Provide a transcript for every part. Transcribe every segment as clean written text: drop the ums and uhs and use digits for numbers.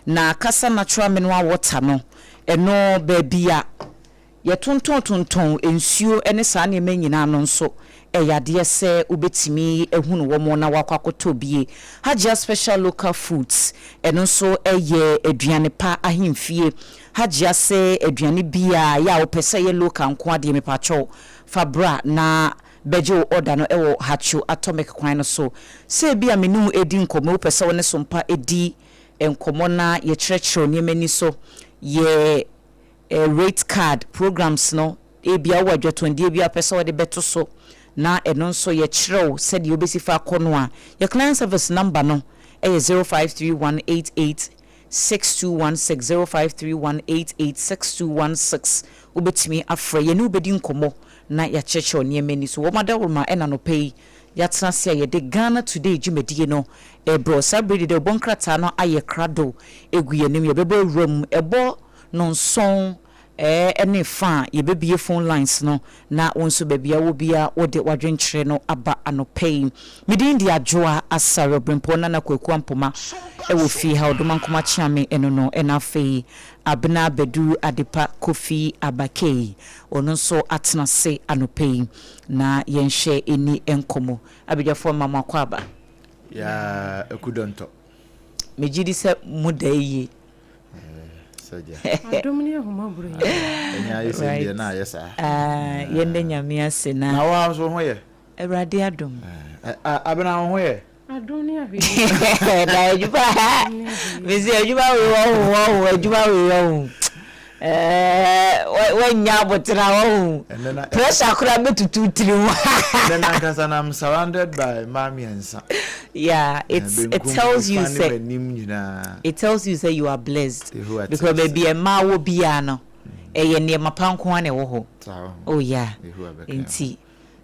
Na Kasa Natural Mineral Water no, ɛno baabi a yɛtontɔntontɔn nsuo ne saa nneɛma nyinaa no nso, ɛyɛ adeɛ sɛ wobɛtumi ahunu wɔn na wakɔ akɔtɔ bie. Hajia Special Local Foods, ɛno nso yɛ aduane pa ahemfie. Hajia sɛ aduane biaa yɛ a wopɛ sɛ ɛyɛ local nko adeɛ, mepakyɛw, fa bra na bɛgye wo order no ɛwɔ Hatcho Atomic kwan no so. Sɛ ebi a me ne wo edi nkɔmmɔ, wopɛ sɛ wo ne Sompa edi nkɔmmɔ na yɛkyerɛkyerɛw nneɛma ani so, yɛ rate card programs no, ebia wowɔ adwatɔndeɛ bi a wopɛ sɛ wɔde bɛto so na ɛno nso yɛkyerɛw sɛdeɛ wobɛsi fa akɔ no a, yɛ client service number no ɛyɛ 053188 6216, 0531886216. Wobɛtumi afrɛ yɛne wobɛdi nkɔmmɔ na yɛakyerɛkyerɛw nneɛma ani so. Wɔn adaworoma ɛna nɔpɛ yi yɛatena ase a yɛde Ghana Today dwumadie no ɛbrɛ. Saa bere de ɔbɔ nkrataa no ayɛ krado egu yɛn anim, yɛbɛbɔ awura mu. Ɛbɔ 7 ɛne fa a, yɛbɛbie phone lines no na wɔn nso baabi a wɔ bia wɔde wadwenkyerɛ no aba. Anɔpɛ yi medin de Adwoa Asare Ɔbrɛmpɔ Nana Kwaku Ampoma ɛwɔ fie ha. Ɔdoma Nkoma Kyeame ɛno no, ɛna afei Abena Bɛdu Adepa Kofi Abakei, ɔno nso atena se anɔpɛ yi na yɛnhyɛ ɛni nkɔmmɔ. Abadwafoɔ, ma mo akɔ aba. Ya ekudɔntɔ. Megye di sɛ mo da yie. Sɛgya. Adom ne ahomaboro yi. Ɛnyɛ ayɛ sɛ deɛ na ayɛ saa. Ah, yɛnnɛ Nyame ase na Na wo nso ho yɛ? Awurade adom. Abena, wo ho yɛ? Adom ne ahwɛ. Na adwuma, mesi adwuma wei wɔ ho, wɔ ho adwuma wei wɔ ho, wanya abotena wɔ ho. Ɛnɛ na pressure koraa bɛtutu tiri ho. Ɛnɛ nankasa na I'm surrounded by mmaa mmiɛnsa. Yeah, it tells you say anim nyinaa. It tells you say you are blessed. Yehowa because te ase. Baabi mmaa wɔ biara no, ɛyɛ nneɛma pa nko ara na ɛwɔ hɔ. Saa wɔ ho. Oh yeah. Yehowa bɛka ho. Nti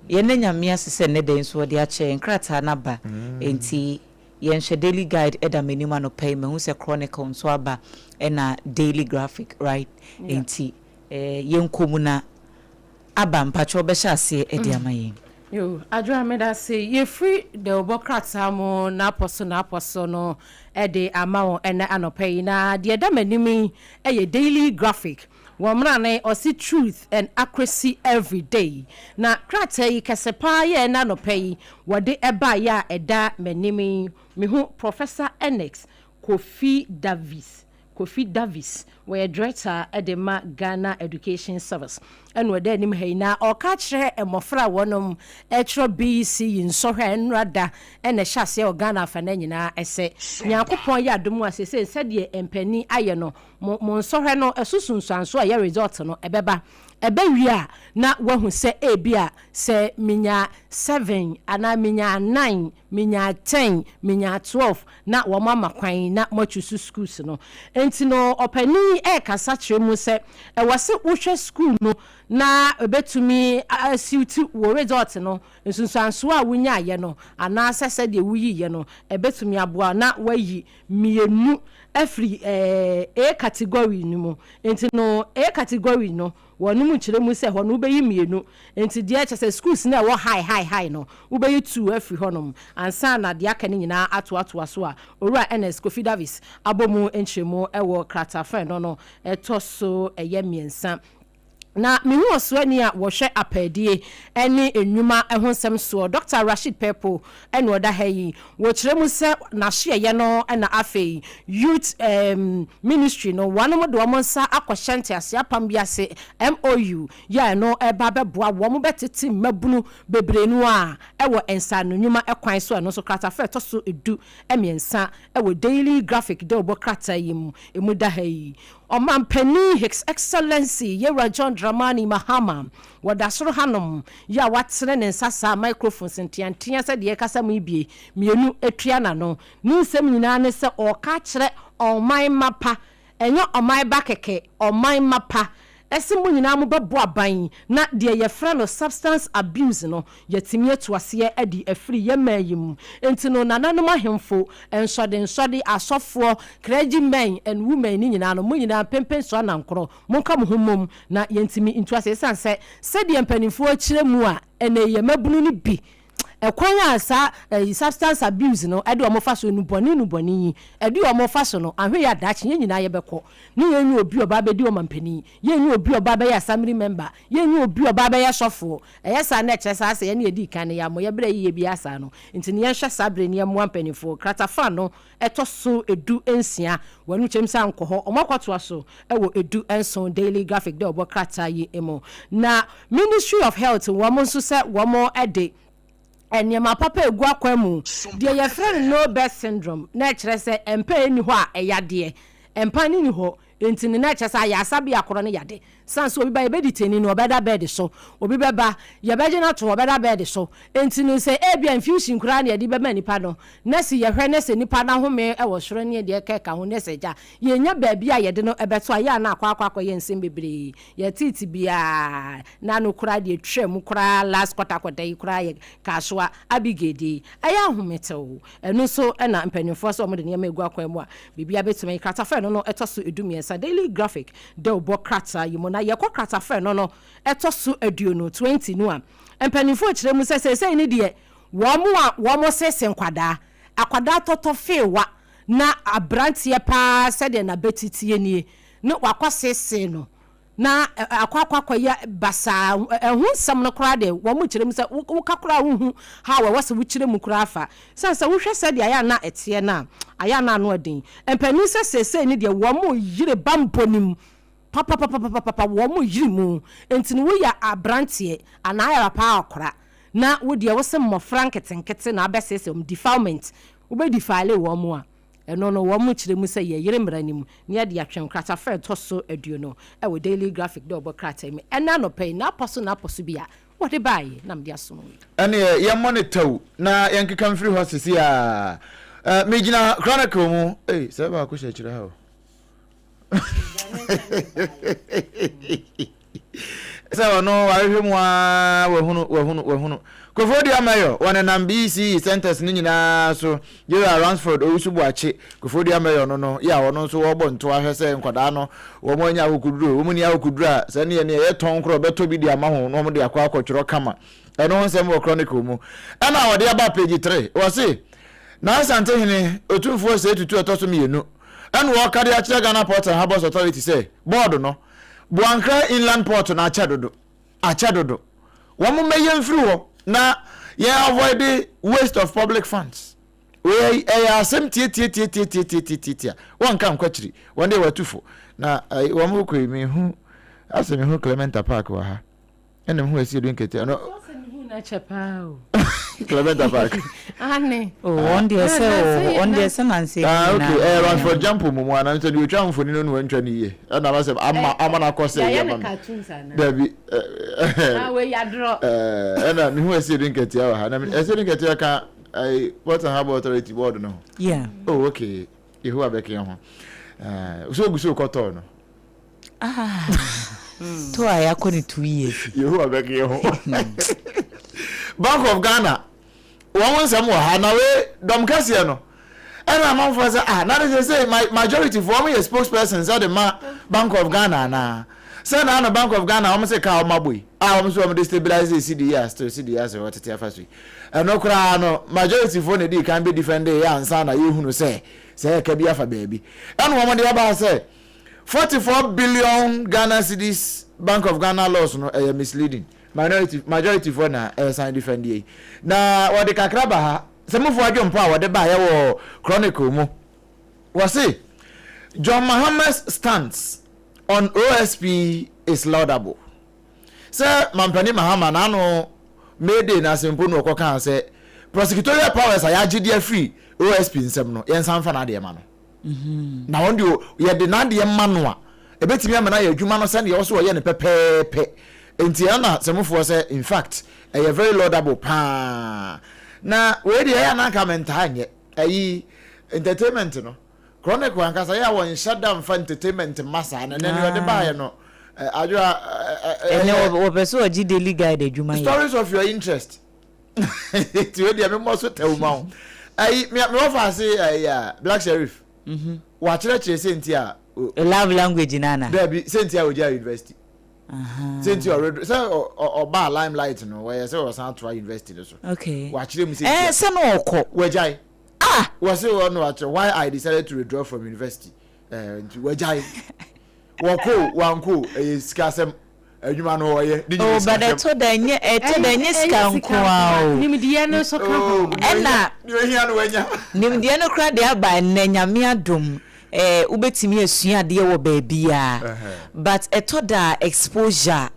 yɛn ne Nyame ase sɛ nnɛ da yi nso wɔde akyɛ yɛn nkrataa no aba. Nti yɛnhwɛ. Daily Guide ɛda m'anim anɔpa yi, mahu sɛ Chronicle nso aba ɛna Daily Graphic, right? Nti yɛnkɔ mu na aba mpakyɛw bɛhyɛ aseɛ ɛde ama yɛn. Yo, Adwoa, meda ase. Yɛfiri dɛwbɔ krataa mu n'apɔ so no ɛde ama wɔn ɛnɛ anɔpa yi, na deɛ ɛda m'anim yi ɛyɛ Daily Graphic. Wɔn mmara ne ɔsi "Truth and Accuracy Every Day". Na krataa yi kɛse paa yɛ ɛnɛ anɔpa yi wɔde ɛbaeɛ a ɛda m'anim yi, mehu Professor Ernest Kofi Davis. Kofi Davis wɔyɛ director de ma Ghana Education Service, ɛna ɔda anim ha yi na ɔka kyerɛ mmɔfra a wɔnom ɛtwerɛ BECE nsɔhwɛ a ɛnnora da ɛna ɛhyɛ aseɛ wɔ Ghana afa no nyinaa, ɛsɛ Nyankopɔn yɛ adom a sesei sɛdeɛ mpanin ayɛ no, mo nsɔhwɛ no ɛso sunsuanso a ɛyɛ result no ɛbɛba ɛbɛwie a, na wahu sɛ ebi a sɛ minya 7 anaa minya 9, minya 10, minya 12, na wɔn ama kwan na moatwi so schools no. Nti no ɔpanin ɛrekasa kyerɛ mu sɛ ɛwɔ sɛ wohwɛ school no na ɛbɛtumi asiwti wɔ result no nsunsuansoɔ a wonyaayɛ no anaasɛ sɛdeɛ woyiiɛ no ɛbɛtumi aboa na wayi mmienu afiri A category no mu. Nti no A category no, wɔn mu kyerɛ mu sɛ hɔ no wobɛyi mmienu, nti deɛ kyɛ sɛ schools no a ɛwɔ high high high no, wobɛyi two afiri hɔnom ansa na deɛ aka no nyinaa atoatoa so a Owura Ernest Kofi Davis abɔ mu nkyerɛmu ɛwɔ kratafɛn no ɛtɔ so ɛyɛ mmiɛnsa. Na mehu ɔsoani a wɔhwɛ apaadie ne nnwuma ho nsɛm soɔ, Dr Rashid Pelpuo, ɛna ɔda ha yi. Wɔkyerɛ mu sɛ n'ahyeɛyɛ no ɛna afei Youth Ministry no, wɔnom de wɔn nsa akɔhyɛ ntease apam bi ase, MOU, yɛ a ɛno ɛba bɛboa wɔn bɛtete mmabunu bebree no a ɛwɔ nsano nnwuma ɛkwan so. Ɛno nso kratafa ɛtɔ so 13 ɛwɔ Daily Graphic de ɔbɔ krataa yi mu emu da ha yi. Ɔmampanin His Excellency Yewura John Dramani Mahama wɔda soro hanom yɛ a watene ne nsa saa microphones nteantea sɛdeɛ ɛkasa mu yi bie mmienu atua n'ano. Ne nsɛm nyinaa ne sɛ ɔreka kyerɛ ɔman mapa, ɛnyɛ ɔman ba kɛkɛ, ɔman mapa, ɛsɛ mo nyinaa mobɛbɔ aban na deɛ yɛfrɛ no substance abuse no yɛtumi atu aseɛ adi afiri yɛn yi mu. Nti no nananom ahemfo, nsɔde nsɔde, asɔfoɔ, clergy men and women ne nyinaa no, mo nyinaa mpempen so anankorɔ monka mo ho mmom na yɛntumi ntu aseɛ, ɛsiane sɛ sɛdeɛ mpanimfoɔ kyerɛ mu a ɛnɛ yɛ mabunu no bi. Ɛkwan a saa ɛyi substance abuse no ɛde wɔn fa so, nnubɔne nnubɔne yi ɛde wɔn fa so no, ahwɛ yɛ a daakye yɛn nyinaa yɛbɛkɔ ne yɛn nyɛ obi a ɔba abɛdi ɔmanpanin, yɛn nyɛ obi a ɔba abɛyɛ assembly member, yɛn nyɛ obi a ɔba abɛyɛ sɔfoɔ. Ɛyɛ saa na ɛkyerɛ saa sɛ yɛn na yɛdii kan no yɛammɔ yɛn bra yiye biara saa no nti no yɛnhwɛ saa bere no yɛmmoa mpanimfoɔ. Kratafa no ɛtɔ so 16 wɔn kyɛm sɛ ankɔ hɔ wɔn akɔtoa so wɔ 17 Daily Graphic dɛ ɔbɔ krataa yi mu. Na Ministry of Health wɔn nso sɛ wɔn de nneɛma papa egu akwan mu deɛ yɛfrɛ no no birth syndrome na ɛkyerɛ sɛ mpa ɛni hɔ a ɛyadeɛ mpa no ni hɔ nti no na ɛkyerɛ sɛ ayɛ asabea korɔ no yade san sɛ obi ba yɛbɛdi tani no ɔbɛda bed so, obi bɛba yɛbɛgye no ato ɔbɛda bed so. Nti no sɛ ebia infusion koraa na yɛde bɛma nipa no na sɛ yɛhwɛ ne sɛ nipa no ahome wɔ soro ne deɛ ɛkeka ho ne sɛ gya yɛnya baabi a yɛde no ɛbɛto a yɛ a na akɔ akɔ akɔyɛ nsɛm bebree. Yɛtete biara na no koraa deɛ twa mu koraa last quarter quarter yi koraa yɛ Kasoa Abigail deɛ ɛyɛ ahometew. Ɛno nso ɛna mpanimfoɔ sɛ wɔde nneɛma egu akwan mu a biribi abɛtumi yi. Kratafɛ no ɛtɔ so 13 Daily Graphic dɛ ɔbɔ krataa yi mu. Na yɛkɔ kratafɛ no ɛtɔ so 20, 20 no a, mpanimfoɔ kyerɛ mu sɛ sɛsɛyi ne deɛ wɔn a wɔn sese nkwadaa akwadaa tɔtɔ feewa na aberanteɛ paa sɛdeɛ n'abɛtitie nie ne wakɔ sese no na akɔ akɔ akɔyɛ basaa. Ɛho nsɛm no koraa deɛ wɔn kyerɛ mu sɛ woka koraa wohu ha a wɔwɔ sɛ wokyerɛ mu koraa fa san sɛ wohwɛ sɛdeɛ ayɛ ana ɛteɛ no a ayɛ ana ano ɛden. Mpanin sɛ seesei ne deɛ wɔn yere bambɔ nim papapapapapa, wɔn yere mu. Nti no woyɛ aberanteɛ anaa ayɛ paa akora na wodeɛ wosɛ mmɔfra nketenkete na abɛsiesie wɔn, defilement, wobɛdefile wɔn mu a, ɛno no wɔn kyerɛ mu sɛ yɛyere mmara no mu na yɛde atwɛn. Kratafa ɛtɔ so 20 ɛwɔ Daily Graphic dɛ ɔbɔ krataa mu ɛna anɔpɛ yi n'apɔ so bi a wɔde baayɛ na mede asom yi. Ɛneɛ yɛmmɔ ne tɛw na yɛnkeka mfiri hɔ sisi a megyina Chronicle mu. Ei, sɛ baako hyɛ akyirɛ ha o sɛ ɔno wahwehwɛ mu aa wahunu wahunu wahunu Koforidua Mayor wɔnenam BECE centers no nyinaa so. Yɛwura Ransford Owusu Boakye, Koforidua Mayor no yɛ a ɔno nso wɔbɔ nto ahwɛ sɛ nkwadaa no wɔn anya akokoduro. Wɔn ni akokoduro a sɛ neɛ neɛ yɛtɔn korɔ bɛtɔ bi de ama ho na wɔn de akɔ akɔtwerɛ kama. Ɛno ho nsɛm wɔ Chronicle mu ɛna wɔde aba page 3. Wɔse na Asantehene Otumfoɔ Osei Tutu ɛtɔ so mmienu ɛna wɔka de akyerɛ Ghana Ports and Harbours Authority sɛ board no Boankra Inland Port no akyɛ dodo, akyɛ dodo. Wɔn mmɛyɛ mfiri hɔ na yɛn avoid waste of public funds. Wei ɛyɛ asɛm tietietietietietietia wɔnka nkɔ akyiri. Wɔn deɛ wɔatu fo na wɔn kɔ yi. Mehu asɛ mehu Clementa Park wɔ ha ɛna mehu esi edu nketewa no. Clementa Park. Ane. Oh, wɔn deɛ sɛ wɔn deɛ sɛ nansi. Ah, okay. Ransford Jampo mu mu ana sɛ deɛ otwa mfoni no na wantwa ne yie ɛna ama sɛ ama no akɔ sɛ yɛ ama no. Dabi. Ah, wei yadorɔ. Ɛna mehu esi edu nketewa wɔ ha na esi edu nketewa ka Port and Harbour Authority board no ho. Yeah. Oh, okay. Yehowa bɛka ho. So ogu so kɔtɔɔ no. Ah, to a yɛakɔ ne 2 years. Yehowa bɛka ho. Bank of Ghana wɔn nsɛm wɔ ha na wei dɔm kɛseɛ no ɛna amanfoɔ sɛ, ah, na de sɛ sɛ majority foɔ wɔn yɛ spokesperson sɛ de ma Bank of Ghana anaa sɛ na ano Bank of Ghana wɔn sɛ kaa wɔn abɔ yi a wɔn nso wɔn de stabilize cedi yi a still cedi yi asɛ wɔtete afa so yi. Ɛno koraa no majority foɔ na edi kan bɛ defend yɛ ansa na yɛhunu sɛ sɛ ɛka bi afa baabi. Ɛna wɔn de aba sɛ 44 billion Ghana cedis Bank of Ghana loss no ɛyɛ misleading. Minority, majority foɔ na ɛsan defend yi na wɔde kakra ba ha sɛ mufoɔ adwompo a wɔde ba yɛ wɔ Chronicle mu. Wɔse John Mahama's stance on OSP is laudable. Sɛ mampanin Mahama n'ano May Day n'ase mpo no ɔkɔ kaa sɛ prosecutorial powers a yɛagye de afiri OSP nsɛm no yɛnsan fa n'adeɛ ma no na wɔn deɛ yɛde n'adeɛ ma no a ebetumi ama no ayɛ adwuma no sɛdeɛ ɔso ɔyɛ no pɛpɛɛpɛ. Nti ɛna sɛmofoɔ sɛ in fact ɛyɛ very laudable paa. Na wei deɛ ɛyɛ ananka mentaa nyɛ ɛyi entertainment no. Chronicle ankasa yɛ a wɔnhyɛ da mfa entertainment ma saa na ɛnɛ deɛ ɔde baeɛ no adwoa. Ɛnɛ wɔpɛ sɛ ɔgye Daily Guide adwuma yɛ. Stories of your interest. Nti wei deɛ memmɔ so tɛw ma wo. Ɛyi me me wɔfa ase ɛyi a Black Sheriff wakyerɛkyerɛ sɛ nti a love language nana. Dabi, sɛ nti a ogyaa university. Sɛ nti ɔredɔ sɛ ɔbaa limelight no wɔyɛ sɛ ɔsan atoa university no so. Okay. Wakyerɛ mu sɛ. Ɛɛ sɛ no ɔkɔ. Wagyae. Ah! Wɔse ɔno wakyerɛ why I decided to withdraw from university. Ɛɛ nti wagyae. Wɔkɔ o wankɔ o ɛyɛ sikasɛm. Adwuma no ɔyɛ ne nyina Oh, but sikasɛm. ɛtɔ da ɛnyɛ ɛtɔ da ɛnyɛ sika Ɛnyɛ nko sika ara nko o. Nimdeɛ no nso ka ho. Oh, nea ohia Ɛna nea ohia no wanya. nimdeɛ no koraa deɛ aba ɛnnɛ Nyame adom eh, wobɛtumi asua adeɛ wɔ baabiara but ɛtɔ da a exposure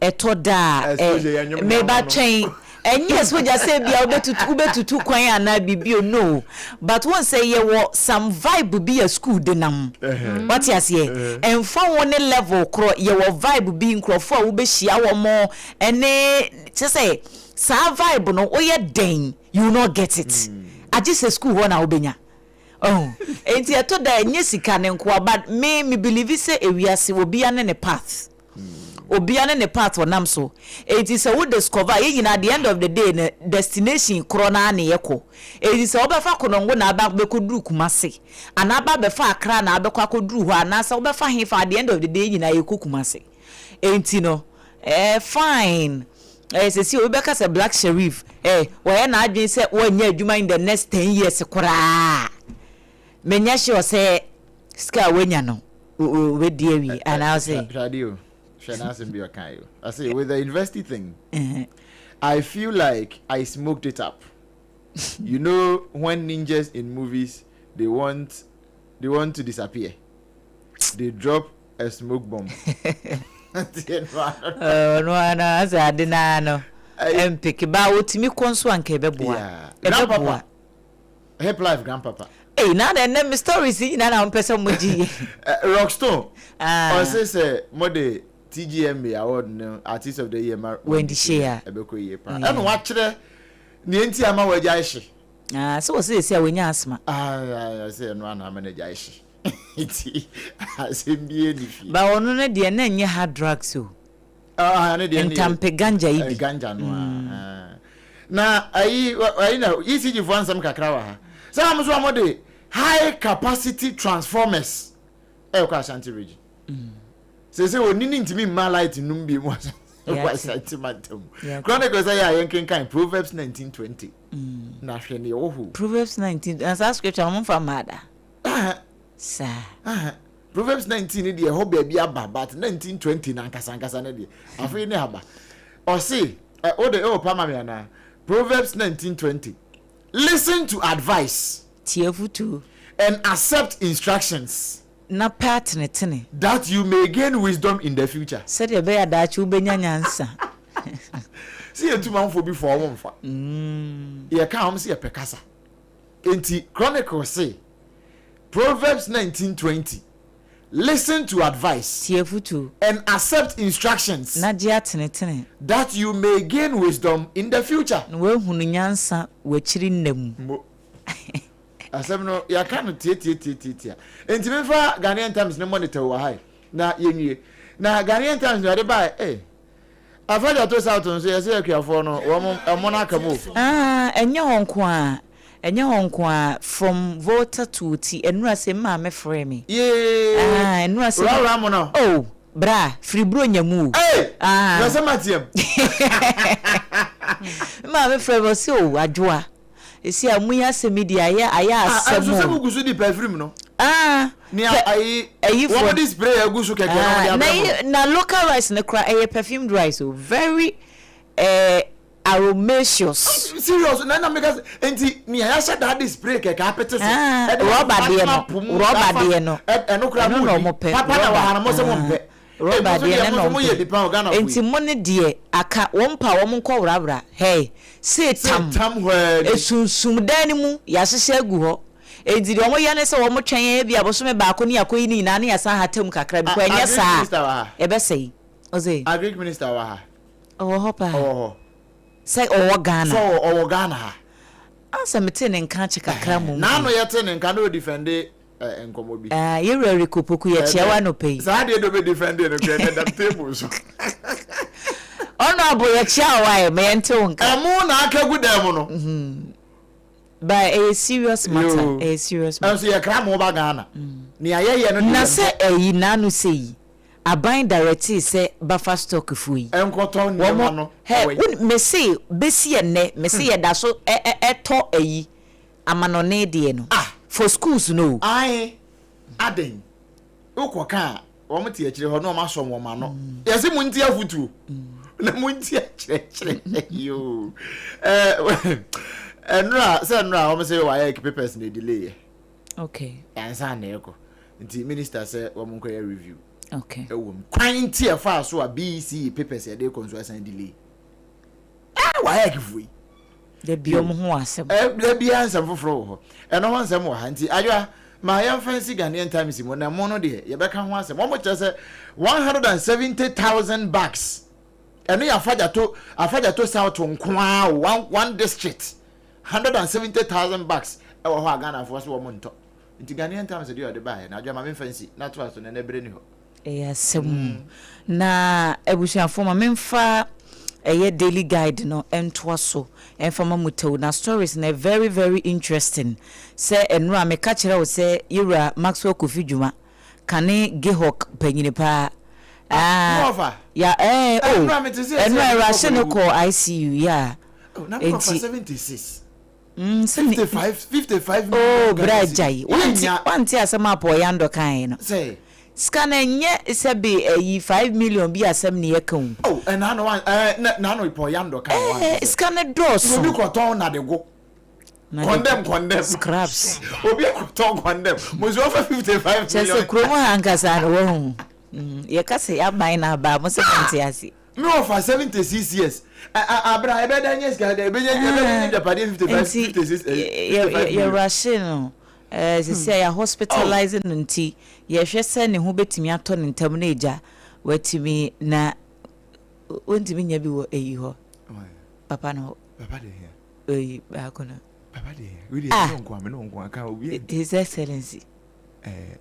ɛtɔ da a eh, Exposure yɛ nnwom ne meba amonom. twɛn ɛnyɛ exposure sɛ ebia wobɛtutu wobɛtutu kwan anaa biribi o no but wohu sɛ yɛwɔ some vibe bi a school de nam wate aseɛ ɛmfa ho ne level korɔ yɛwɔ vibe bi nkurɔfoɔ a wobɛhyia wɔn ɛne kyerɛ sɛ saa vibe no woyɛ dɛn you will not get it agye sɛ school hɔ na wobɛnya Oh, enti ɛtɔ da a ɛnyɛ sika no nkoa but me me believe sɛ ewiase obia ne ne path. Obia ne ne path ɔnam so. Enti sɛ wo discover a yɛn nyinaa at the end of the day no destination korɔ no ara na yɛkɔ. Enti sɛ wobɛfa Konongo na aba abɛkɔduru Kumasi anaa aba abɛfa Accra na abɛkɔ akɔduru hɔ anaasɛ wobɛfa hefa at the end of the day yɛn nyinaa yɛkɔ Kumasi. Enti no eh fine eh sɛsi obi bɛka sɛ Black Sherif eh wayɛ n'adwene sɛ wɔnyɛ adwuma in the next ten years koraa menyɛ sure sɛ sika a wanya no obɛdi awie anaa ɔsɛ. Hwɛ adeɛ o, hwɛ n'asɛm bi ɔkae o. Ɔse with the university thing, I feel like I smoked it up. You know when ninjas in movies they want they want to disappear, they drop a smoke bomb. Ɔno ara no asɛ ade no ara no ɛmpeke ba otumi kɔ nso anka ɛbɛboa. Ɛbɛboa. Hip life grandpapa. Ei na na ɛnɛ me stories yi nyinaa na mo pɛ sɛ mo gye yi. Rockstone. Ɔse sɛ mo de TGMA award no artist of the year ma Wendy Shea. Ɛbɛkɔ yie paa. Ɛna wakyerɛ nea nti ama wagyae hye. Ah, sɛ wɔse sɛsi a wanya asthma. Ah, sɛ ɛno ana ama no agyae hye. Nti asɛm biara nni fie. Ba ɔno no deɛ na ɛnyɛ hard drugs o. Ah, ɛno deɛ Ntampe ganja yi bi. Ganja no a. Na ayi ayi na ECG foɔ nsɛm kakra wɔ ha. Sɛ wɔn nso wɔn de high capacity transformers ɛrekɔ Ashanti region. Sese oni ne ntumi mma light num bi mu wɔ Ashanti mantam. Chronicles ɛyɛ a yɛn kenkan Proverbs 19:20. Na hwɛ nea ɛwɔ hɔ. Proverbs 19 na saa scripture wɔn mfa mmaa da. Saa. Proverbs 19 ne deɛ ɛhɔ baabi aba but 1920 na ankasa ankasa ne deɛ afei ne aba. Ɔse ɛ o de ɛwɔ pa ma me anaa Proverbs 1920 listen to advice. Tie afutuo. And accept instructions. Na pɛ atenetene. That you may gain wisdom in the future. Sɛdeɛ ɛbɛyɛ a daakye wobɛnya nyansa. Sɛ yɛtu manfoɔ bi fo a wɔn mfa. Yɛka a wɔn sɛ yɛpɛ kasa. Enti Chronicle se, Proverbs 19:20, Listen to advice. Tie afotuo. And accept instructions. Na gye atenetene. That you may gain wisdom in the future. Na woahunu nyansa w'akyiri nna mu. Mo. Asɛm no, yɛaka no tiatiatiatiatia. Enti memfa Ghanaian Times no mmɔ ne tɛw wɔ ha yi, na yɛnwie. Na Ghanaian Times no, yɛde bae, eh. Afadjato South nso yɛsɛ akuafoɔ no wɔn ɛmo no aka mu o. Ah ɛnyɛ hɔ nko ara ɛnyɛ hɔ nko ara from Volta to Oti ɛnura sɛ maame frɛ me. Yee Ah ɛnura sɛ. Wura wura mo no. Oh bra firi Buronya mu o. Hey Ah. Na sɛ mateam. Me maame frɛ me ɔse oh Adwoa. Esi a mu yi asɛm yi deɛ ayɛ ayɛ Ah, asɛm ɛnso sɛ o. mugu so di perfume no. Ah, Nea pɛ ayi ayifoɔ. wɔn de spray agu so kɛkɛ na wɔn de Ah, na abrɛ mo yi no. na local rice no koraa ɛyɛ perfumed rice o, very eh, aromaceous. Serious na ɛna meka sɛ nti nea yɛahyɛ daa de spray kɛkɛ apete so. Ah, Ɛde rɔba deɛ atena no, po mu rɔba afa deɛ no, ɛno koraa ɛno mo na nni. wɔn pɛ, Papa na wɔ rɔba. ha no mo sɛ mo Ah. mpɛ. Rɔba Emu nso deɛ deɛ ne mo na nso moyɛ ɔmpɛ. bi paa o Ghana fo Enti yi. mo ne deɛ aka wɔn mpo a wɔn nkɔ wrawra hey Sɛ setam tam hɔ ara ni. esunsum dan no mu yɛahyehyɛ agu hɔ enti deɛ wɔn yɛ ne sɛ wɔn twɛn ebia bosome baako ne yɛakɔyi ne nyinaa ne yɛasan ahata mu kakra A because ɛnyɛ Agric saa minister wɔ ha? a ɛbɛsɛe ɔse Agric minister wɔ ha? ɔwɔ hɔ paa Ɔwɔ hɔ. sɛ ɔwɔ Ghana Sɛ ɔwɔ ɔwɔ Ghana ha. Ansa metee ne nka akye kakra Ɛhɛn mmom n'ano deɛ. yɛtee ne nka na ɔdifɛnde eh, nkɔmmɔ bi. Ah, yɛ wura Rick Opoku, yɛkyea wo anɔpa yi. Saa deɛ de ɔbɛ defend no kura ɛnɛ dam table so. Honorable yɛkyea wo ayɛ ma yɛnte wo nka. Ɛmo na aka gu dan mu no. But ɛyɛ serious matter, ɛyɛ serious matter. Ɛnso yɛkra mo ba Ghana. Nea yɛyɛ no deɛ. Na sɛ ɛyi n'ano sɛ yi. Aban directee sɛ buffer stock foɔ yi. Nkɔtɔ nneɛma no Hɛ, wɔ yi. wo, mese bɛsi ɛnnɛ, mese yɛda so ɛ ɛ ɛtɔ ayi, amanɔne deɛ no. Ah! For schools no o. Ae, adɛn? Wokɔ ka a, wɔn te akyire hɔ na wɔn asɔ wɔn ano. Yɛse mo nti afutuo na mo nti akyerɛkyerɛ yoo. Ɛɛ, ɛnora, sɛ ɛnora wɔn se WAEC papers na delay yɛ. Okay. Ansa na ɛkɔ. Nti minister sɛ wɔn nkɔyɛ review. Okay. Ɛwɔ mu. Kwan nti ɛfaa so a BECE papers yɛde kɔ nso asan delay. Ah, WAEC fo yi. Da bi wɔn ho asɛm. Ɛ da bi nsɛm foforɔ wɔ hɔ. Ɛno ho nsɛm wɔ ha nti adwoa ma yɛmfa nsi Ghanaian Times mu na mo no deɛ yɛbɛka ho asɛm. Wɔn kyerɛ sɛ 170,000 bags. Ɛno yɛ Afadjato Afadjato South nko ara one one district. 170,000 bags ɛwɔ hɔ a Ghanafoɔ so wɔn ntɔ. Nti Ghanaian Times deɛ ɔde baeɛ no adwoa ma memfa nsi na toa so na ɛnɛ berɛ ni hɔ. Ɛyɛ asɛm o. Na abusuafoɔ ma memfa ɛyɛ Daily Guide no ntoa so mfa ma mo tɛw. Na stories no very very interesting. Sɛ nnora meka kyerɛ wo sɛ yɛwura Maxwell Kofi Dwuma, kane GIHOC panyini paa. Ah, ya eh oh, ɛnora ɛrahye no kɔɔ ICU ya. Oh, na Enti, 76. Mm, sɛ ne 55 55 Oh, million bra Ghana gyae. cedis. Wante Yɛnnya. wante asɛm a Paul Yandɔ kaeɛ no. Sɛ. Sika no ɛnyɛ sɛbe ayi 5 million bi asɛm ne yɛka o. Oh, ɛna no wan ɛɛ na na no Paul Yandɔ kaeɛ wante Ɛɛ, sɛ. sika no dɔɔso. Obi kɔtɔn nadego. Nadego. Condemn condemn. Scraps. Obi akɔtɔn condemn. Musu ɔfa 55 Kyerɛ million. sɛ kurom ha ankasa no wahu. Yɛka sɛ yɛaban no aba a, mo sɛ monte ase. Me wɔfa 76 years. Abra ɛbɛda nyɛ sika dɛ ɛbɛnya ɛbɛda nyɛ dwapadeɛ 55 Nti 56 ɛyi 55 million. yɛrahye no ɛɛ sisi a yɛ hospitalize no nti yɛhwɛ sɛ ne ho bɛtumi atɔ ne ntam na agya watumi na wontumi nya bi wɔ eyi hɔ papa no hɔ. Papa de hia. Oyi baako no. Papa de hia. Wei de Ah. ɛno nko a me no nko aka obi. His Excellency. Ɛɛ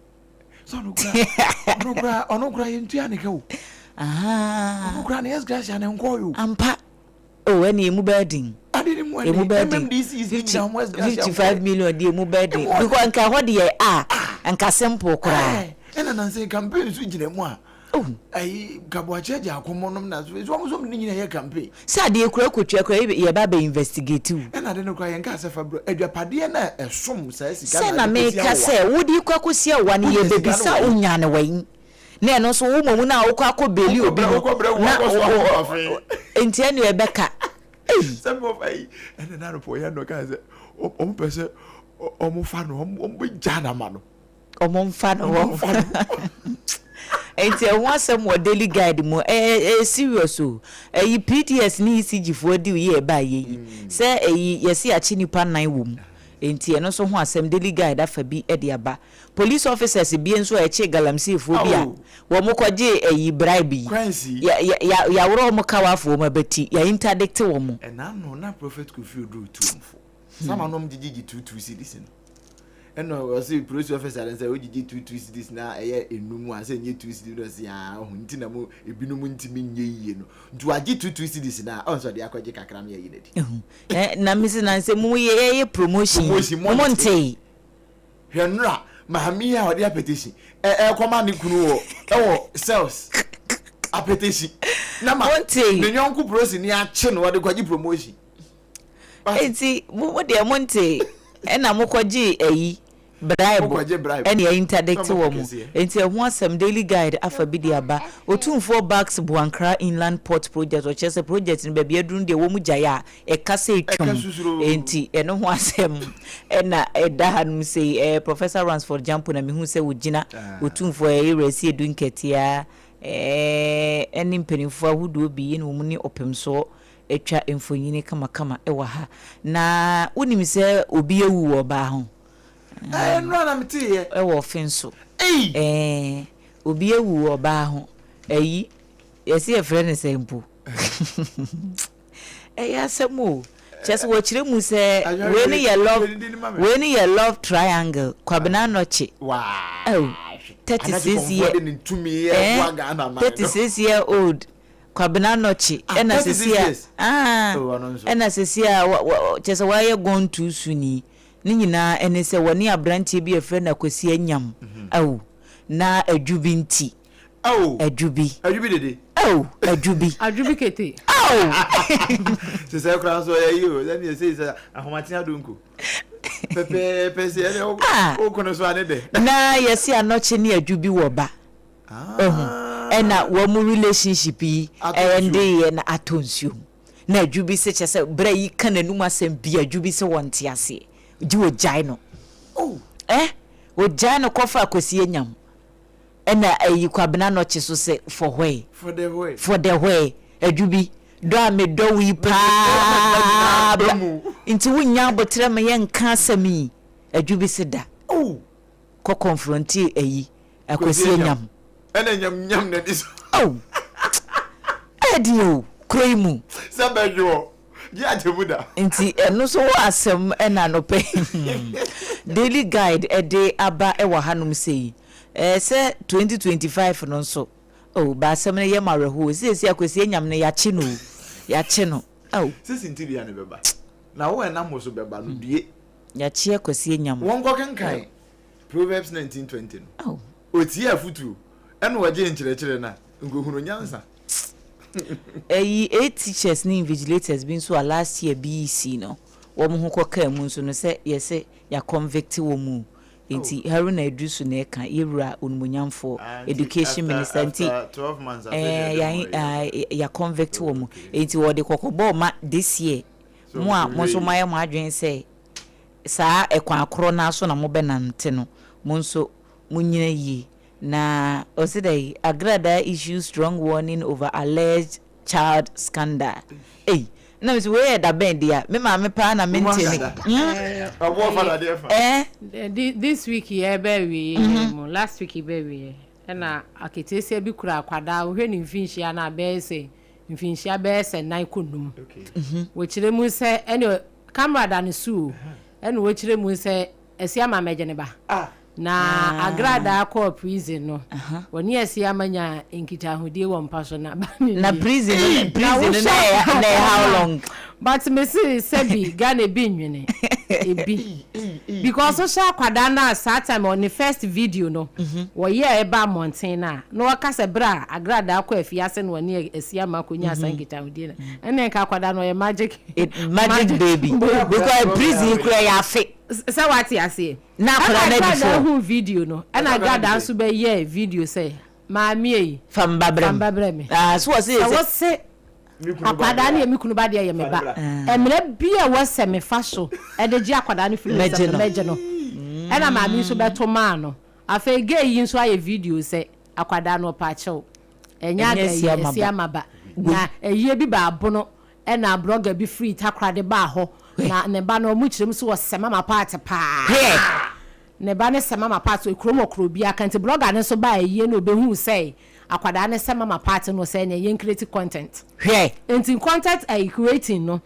sɛ ɔno kura ɔno kura ɔno kura yɛn ntua ne ka o. Ɔno kura ne ex gratia ne nkɔ yi o. Ampa. Oh, ɛne emu bɛyɛ den. Ade ne mu Emu ɛne bɛyɛ den. MMDC si nyina ɔmo ex gratia 55 million di emu bɛyɛ den. Because nka ɛhɔ deɛ a nka simple koraa. Ɛna nansi campaign nso gyina mu a. Oh. Ayi kabuakye agya akɔmɔ nom na so so ɔmo nso ne nyina yɛ campaign. Sɛ adeɛ kura kotua kura yɛ ba bɛ investigate wo. Ɛna ade no kura yɛn kaa sɛ fa bro adwapadeɛ na ɛsom saa sika Sɛ na na ade kɔsi meka awowa. sɛ wode kɔ akɔsi awowa no Wonya yɛ sika no bɛbisa wɔ he? wonya no wɔ na ɛno nso wo mmom na wokɔ akɔ bail obi Wokɔbrɛ no wokɔbrɛ wo na akɔ so akɔ afe. nti ɛne ɛbɛka. Ei. Sɛ mi wɔfa yi ɛna na anɔpɔ yɛ no kaa sɛ ɔmo pɛ sɛ ɔmo fa no ɔmo bɛ gya na ma no. Ɔmo nfa no Ɔmo hɔ. nfa no. Nti ɛho asɛm wɔ Daily Guide mu ɛyɛ ɛyɛ serious o. Ɛyi PDS ne ECG foɔ deal yi a ɛbaa yɛ yi sɛ ɛyi yɛsi akye nipa nan wɔ mu. Nti ɛno nso ho asɛm Daily Guide afa bi ɛde aba. Police officers bi nso a ɛkye galamsey foɔ bi a wɔn kɔgye ɛyi bribe yi. Kwansi. Ya ya ya yɛaworɔ wɔn kawaafo wɔn abati yɛ interdict wɔn. Ɛna no na Prophet Kofi Oduro tu wɔn fo. Sama nom gyegyegye 2 2 cedis no. Ɛna ɔsi police officer no sɛ ogyegye 2 2 cedis na ɛyɛ enum a sɛ nye 2 cedis na ɔsi aa ɔho nti na mo ebinom ntumi nye yie no. Nti wagye 2 2 cedis na ɔnso ɔde akɔgye kakra no yɛ yi n'adi. Ɛ na mesi na nsɛ mo yɛ yɛ promotion. Promotion, mo mo ntee. Hwɛ nnora maame yi a ɔde apetition ɛ ɛkɔma ne kunu wɔ ɛwɔ cells apetition na ma Wonte. ne nyɔnko polisi ni akye no ɔde kɔgye promotion. Eti mo deɛ mo nte ɛna mo kɔgye ɛyi bribe Mokɔgye bribe. ɛne ɛyi interdict Na wɔ mopɛ mo. kɛseɛ. Nti ɛho asɛm Daily Guide afa bi de aba. Otumfoɔ backs Boankra Inland Port project, ɔkyerɛ sɛ project no baabi aduru no deɛ wɔn mu gyae a ɛka sɛ etwam. Ɛka susuro. Nti ɛno ho asɛm ɛna ɛda hanom sei. Professor Ransford Gyampo na mehu sɛ ogyina Otumfoɔ ɛyɛ Rɛsi Edu Nkɛtea ɛne mpanimfoɔ ahodoɔ bi ɛna wɔn ne ɔpemsoɔ atwa mfonini kamakama ɛwɔ ha. Na wonim sɛ obi awu wɔ ɔbaa ho. Ɛɛ nnora na mete yɛ. Ɛwɔ ɔfe nso. Ei. Obi awu wɔ ɔbaa ho. Ɛyi yɛsi yɛfrɛ no sɛ mpo. Ɛyɛ asɛm o. Kyerɛ sɛ wɔkyerɛ mu sɛ wei ne yɛ love wei ne yɛ love triangle Kwabena Nɔkye. Waa. Oh, 36 year. Anagye kɔnfoɔ de ne ntumi ɛboa Ghana man no. 36 year old Kwabena Nɔkye ɛna 36 sisi a years. Ah, Oh, ɔno nso. ɛna sisi a kyerɛ sɛ wayɛ gone too soon yi ne nyinaa ɛne sɛ wɔne aberanteɛ bi a yɛfrɛ no Akwasi Anyam awu na adwu bi nti. Oh. Adwo bi. Adwo bi dede. Oh, adwo bi. Adwo bi kete. Oh. Sisɛ kura nso ɔyɛ yi o, ɛni ɛsɛ sɛ ahomakye adonko. Pɛpɛɛpɛ sɛ ɛni ah. o kono so ane dɛ. Na yɛsi anɔkye ne adwo bi wɔ ba. Ehu. Ɛna wɔn mu relationship yi ɛnde yɛ na atɔ nsuo mu. Na adwo bi sɛ kyɛ sɛ brɛ yi ka n'anum asɛm bi adwo bi sɛ wɔn te aseɛ. Gye wɔgyae no. Oh. Eh, wɔgyae no kɔfa akwasi anyam. Ɛna ayi Kwabena Nɔkye so sɛ for where? For the where? For the where? Adwubi, dɔ a medɔ wo yi paa ba nti wonnya aboterɛ ma yɛnka asɛm yi? Adwubi se da. Kɔ confronte ayi Akwasi Anyam. Ɛna nyam nyam n'ani so. Oh! Ɛyɛ den o, kuro yi mu. Sɛ bɛdwoɔ. Gye agyemu da. Nti ɛno nso ho asɛm na anɔpa yi Daily Guide de aba wɔ hanom sei. Ɛɛ sɛ 2025 no nso, oh, ba asɛm no yɛ ma awerɛhoɔ. Seesei Akwasi Anyam no yɛakye no o, yɛakye no. Oh. Sɛ sintidua no bɛba, na wo a ɛnam wo so bɛba no, due. Yɛakye Akwasi Anyam. Wɔnkɔ kenkan Proverbs 19:20 no. Oh. Otiee afotuo ɛna ɔgyee nkyerɛkyerɛ no a, nka ohunuu nyansa. Ɛyi eight teachers ne invigilators bi nso a last year BEC no wɔn ho kɔ kaa mu nso no sɛ yɛsɛ yɛ convict wɔn mu nti Haruna Iddrisu na ɛka yɛwura onimonyamfoɔ education minister nti ɛɛ yɛ convict wɔn mu nti wɔde kɔkɔbɔ ma this year mo a mo nso mo ayɛ mo adwene sɛ saa ɛkwan korɔ naa so na mo bɛ nante no mo nso mo nyina yie. Na ɔse dɛn? Agradaa issues strong warning over alleged child scandal. Ei, na mese wei yɛ da bɛn dea? Me maame paa na mente ne. Hmm? Eh? This week yɛ bɛ awie yɛ mu, last week bɛ awie ɛna aketeesia bi kura akwadaa, wohwɛ ne mfinhyia no a bɛyɛ sɛ mfinhyia bɛyɛ sɛ nan kɔ num. Wɔkyerɛ mu sɛ ɛne camera da ne so o, ɛna wɔkyerɛ mu sɛ Asiamah mɛgye ne ba. Na Agradaa kɔɔ prison no, wɔne Asiamah nyaa nkitahodie wɔ mpa so na ba no Na nie. prison no Na prison no wohwɛ na ɛyɛ na ɛyɛ how long? But me se sɛbi Ghana ebi nwene ebi because wohwɛ akwadaa no a saa time ɔ ne first video no wɔyɛɛ ɛba mmɔnten no a na wɔka sɛ berɛ a Agradaa kɔ afiase na wɔne Asiamah kɔnyaa saa nkitahodie no ɛnneɛ nka akwadaa no ɔyɛ magic Magic baby because prison yi koraa ɛyɛ afe. Sɛ wate aseɛ. Na akwadaa no Ɛna adi Agrada fɔ. huu video no, ɛna Agrada nso bɛyɛɛ video sɛ, Maame ei, Fa me ba brɛ fa me me. ba brɛ me. Ah, so wɔse Sɛ sɛ. wose akwadaa no yɛ me kunu ba deɛ, yɛ me ba. Mmara bi a ɛwɔ sɛ mefa so de gye akwadaa no firi ne Mɛgye nsam no, no. mɛgye no. Ɛna maame yi nso bɛto maa no. Afei gay yi nso ayɛ video sɛ, akwadaa no ɔpɛ akyɛw. Ɛnyɛ Ɛnyɛ ada yi, Asiamah ɛsi ba. ama ba. Na ayie bi baa Bono Ɛna blogger bi firi Takoradi baa hɔ na ne ba no ɔmo kyerɛ mu sɛ ɔsɛ mama part paa. Ne ba no sɛ mama part wɔ kurom hɔ koro biara ka nti blogger no nso baa ayie na ɔbɛhuu sɛ akwadaa no sɛ mama part no ɔsɛ ɛneɛ yɛn create content. Hwɛ. Nti content ɛyi creating no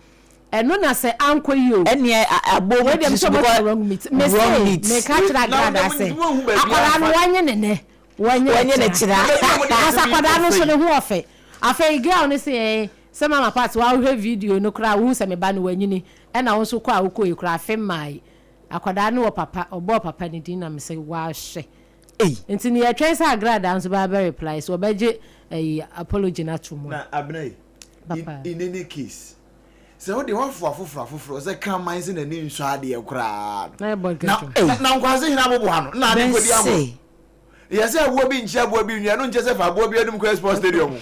ɛno na sɛ ankɔ yie o. Ɛneɛ abɔ Wei mu deɛ tiri mesɛ so ɔmo because ka wrong meat. Mese wrong meat. meka kyerɛ Agradaa sɛ akwadaa no wɔnye ne nɛ. Wɔnyɛ ne kyerɛ. Because akwadaa no nso ne ho ɔfɛ. Afei girl no se ɛɛ sɛ mama part woahwɛ video no koraa wohu sɛ me ba no wanyini ɛna wo nso kɔ a wokɔe koraa afe mmae. Akwadaa no wɔ papa ɔbɔɔ papa no din na mese wahwɛ. Ei. Nti no yɛtwɛn sɛ Agradaa nso bɛba bɛ reply so ɔbɛgye ɛyi apology no ato mu a. Na Abena yi, in Papa. in any case, sɛ wode woafo afoforɔ afoforɔ sɛ kraman sɛ n'ani nsɔ adeɛ koraa no, Na yɛbɔ na ghetto. na na nkwase hene aboboa no na ade kɔdi agorɔ. Bɛse. Yɛ sɛ aboa bi nkyia aboa bi nwi, ɛno nkyɛ sɛ fa aboa bi anum kɔ sports stadium.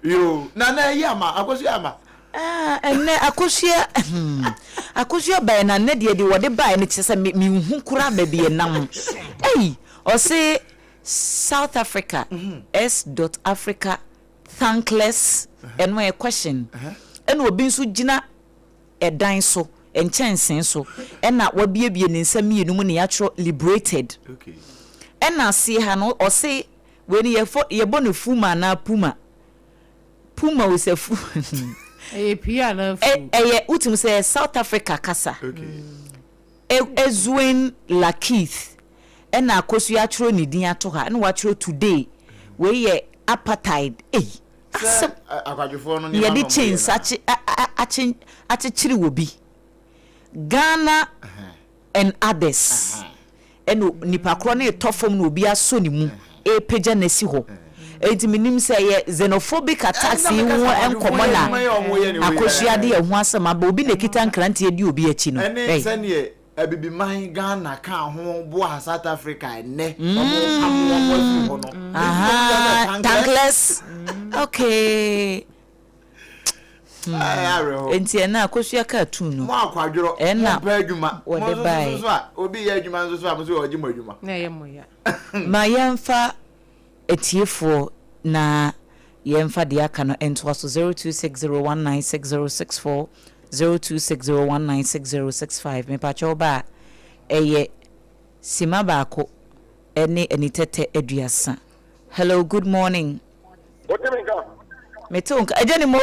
Yoo, na na ɛyi ama, akosua ama. Ah, ɛnɛ akosua, hmm, akosua bae na nnɛ deɛ deɛ wɔde bae no kyerɛ sɛ me menhu koraa baabi ɛnam. Ei, ɔse South Africa, S dot Africa thankless, ɛno ɛyɛ question. Ɛna obi nso gyina ɛdan so, nkyɛnsee so, ɛna wabuebue ne nsa mmienu mu na yɛatwerɛ liberated. Ɛna aseɛ ha no ɔse wei no yɛfɔ yɛbɔ no fuma anaa puma. Puma o sɛ fu. Ɛyɛ pii anaa fu? Ɛyɛ wotim sɛ ɛyɛ South Africa kasa. Ezwin Lakeith ɛna Akosua atwerɛ ne din ato ha ɛna watwerɛ today. Wei yɛ apartheid. Ei Sɛ asɛm. akwadwofoɔ no nneɛma Yɛde na wɔyɛ chains no a. akye a a akye akyekyere wɔ bi. Ghana and others. Ɛna nipa korɔ no retɔ fam na obi asɔ ne mu repagya no asi hɔ. Enti menim sɛ ɛyɛ xenophobic attacks yi ho nkɔmmɔ na Akosua de ɛho asɛm aba. Obi na ɛkita nkranteɛ di obi akyi no. Ɛne sɛdeɛ Abibiman Ghana kaa ho boaa South Africa ɛnnɛ wɔn pamo wɔn afiri hɔ no. Ahaa, tankless. Okay. Awerɛhɔ. Enti ɛna Akosua kaa tuu no. Mo akwadworɔ, Ɛna mo mpɛ adwuma. Mo wɔde nso baeɛ. so so a, obi yɛ adwuma nso so a, mo nso ɔgye mo adwuma. Na ɛyɛ mo ya. Ma yɛmfa atiefoɔ na yɛmfa deɛ aka no ntoa so, 0260196064, 0260196065. Mepakyɛ wo ba a, ɛyɛ sima baako ne anitɛtɛ 30. Hello, good morning. Wote me nka? Mete wo nka. Agya ne mo.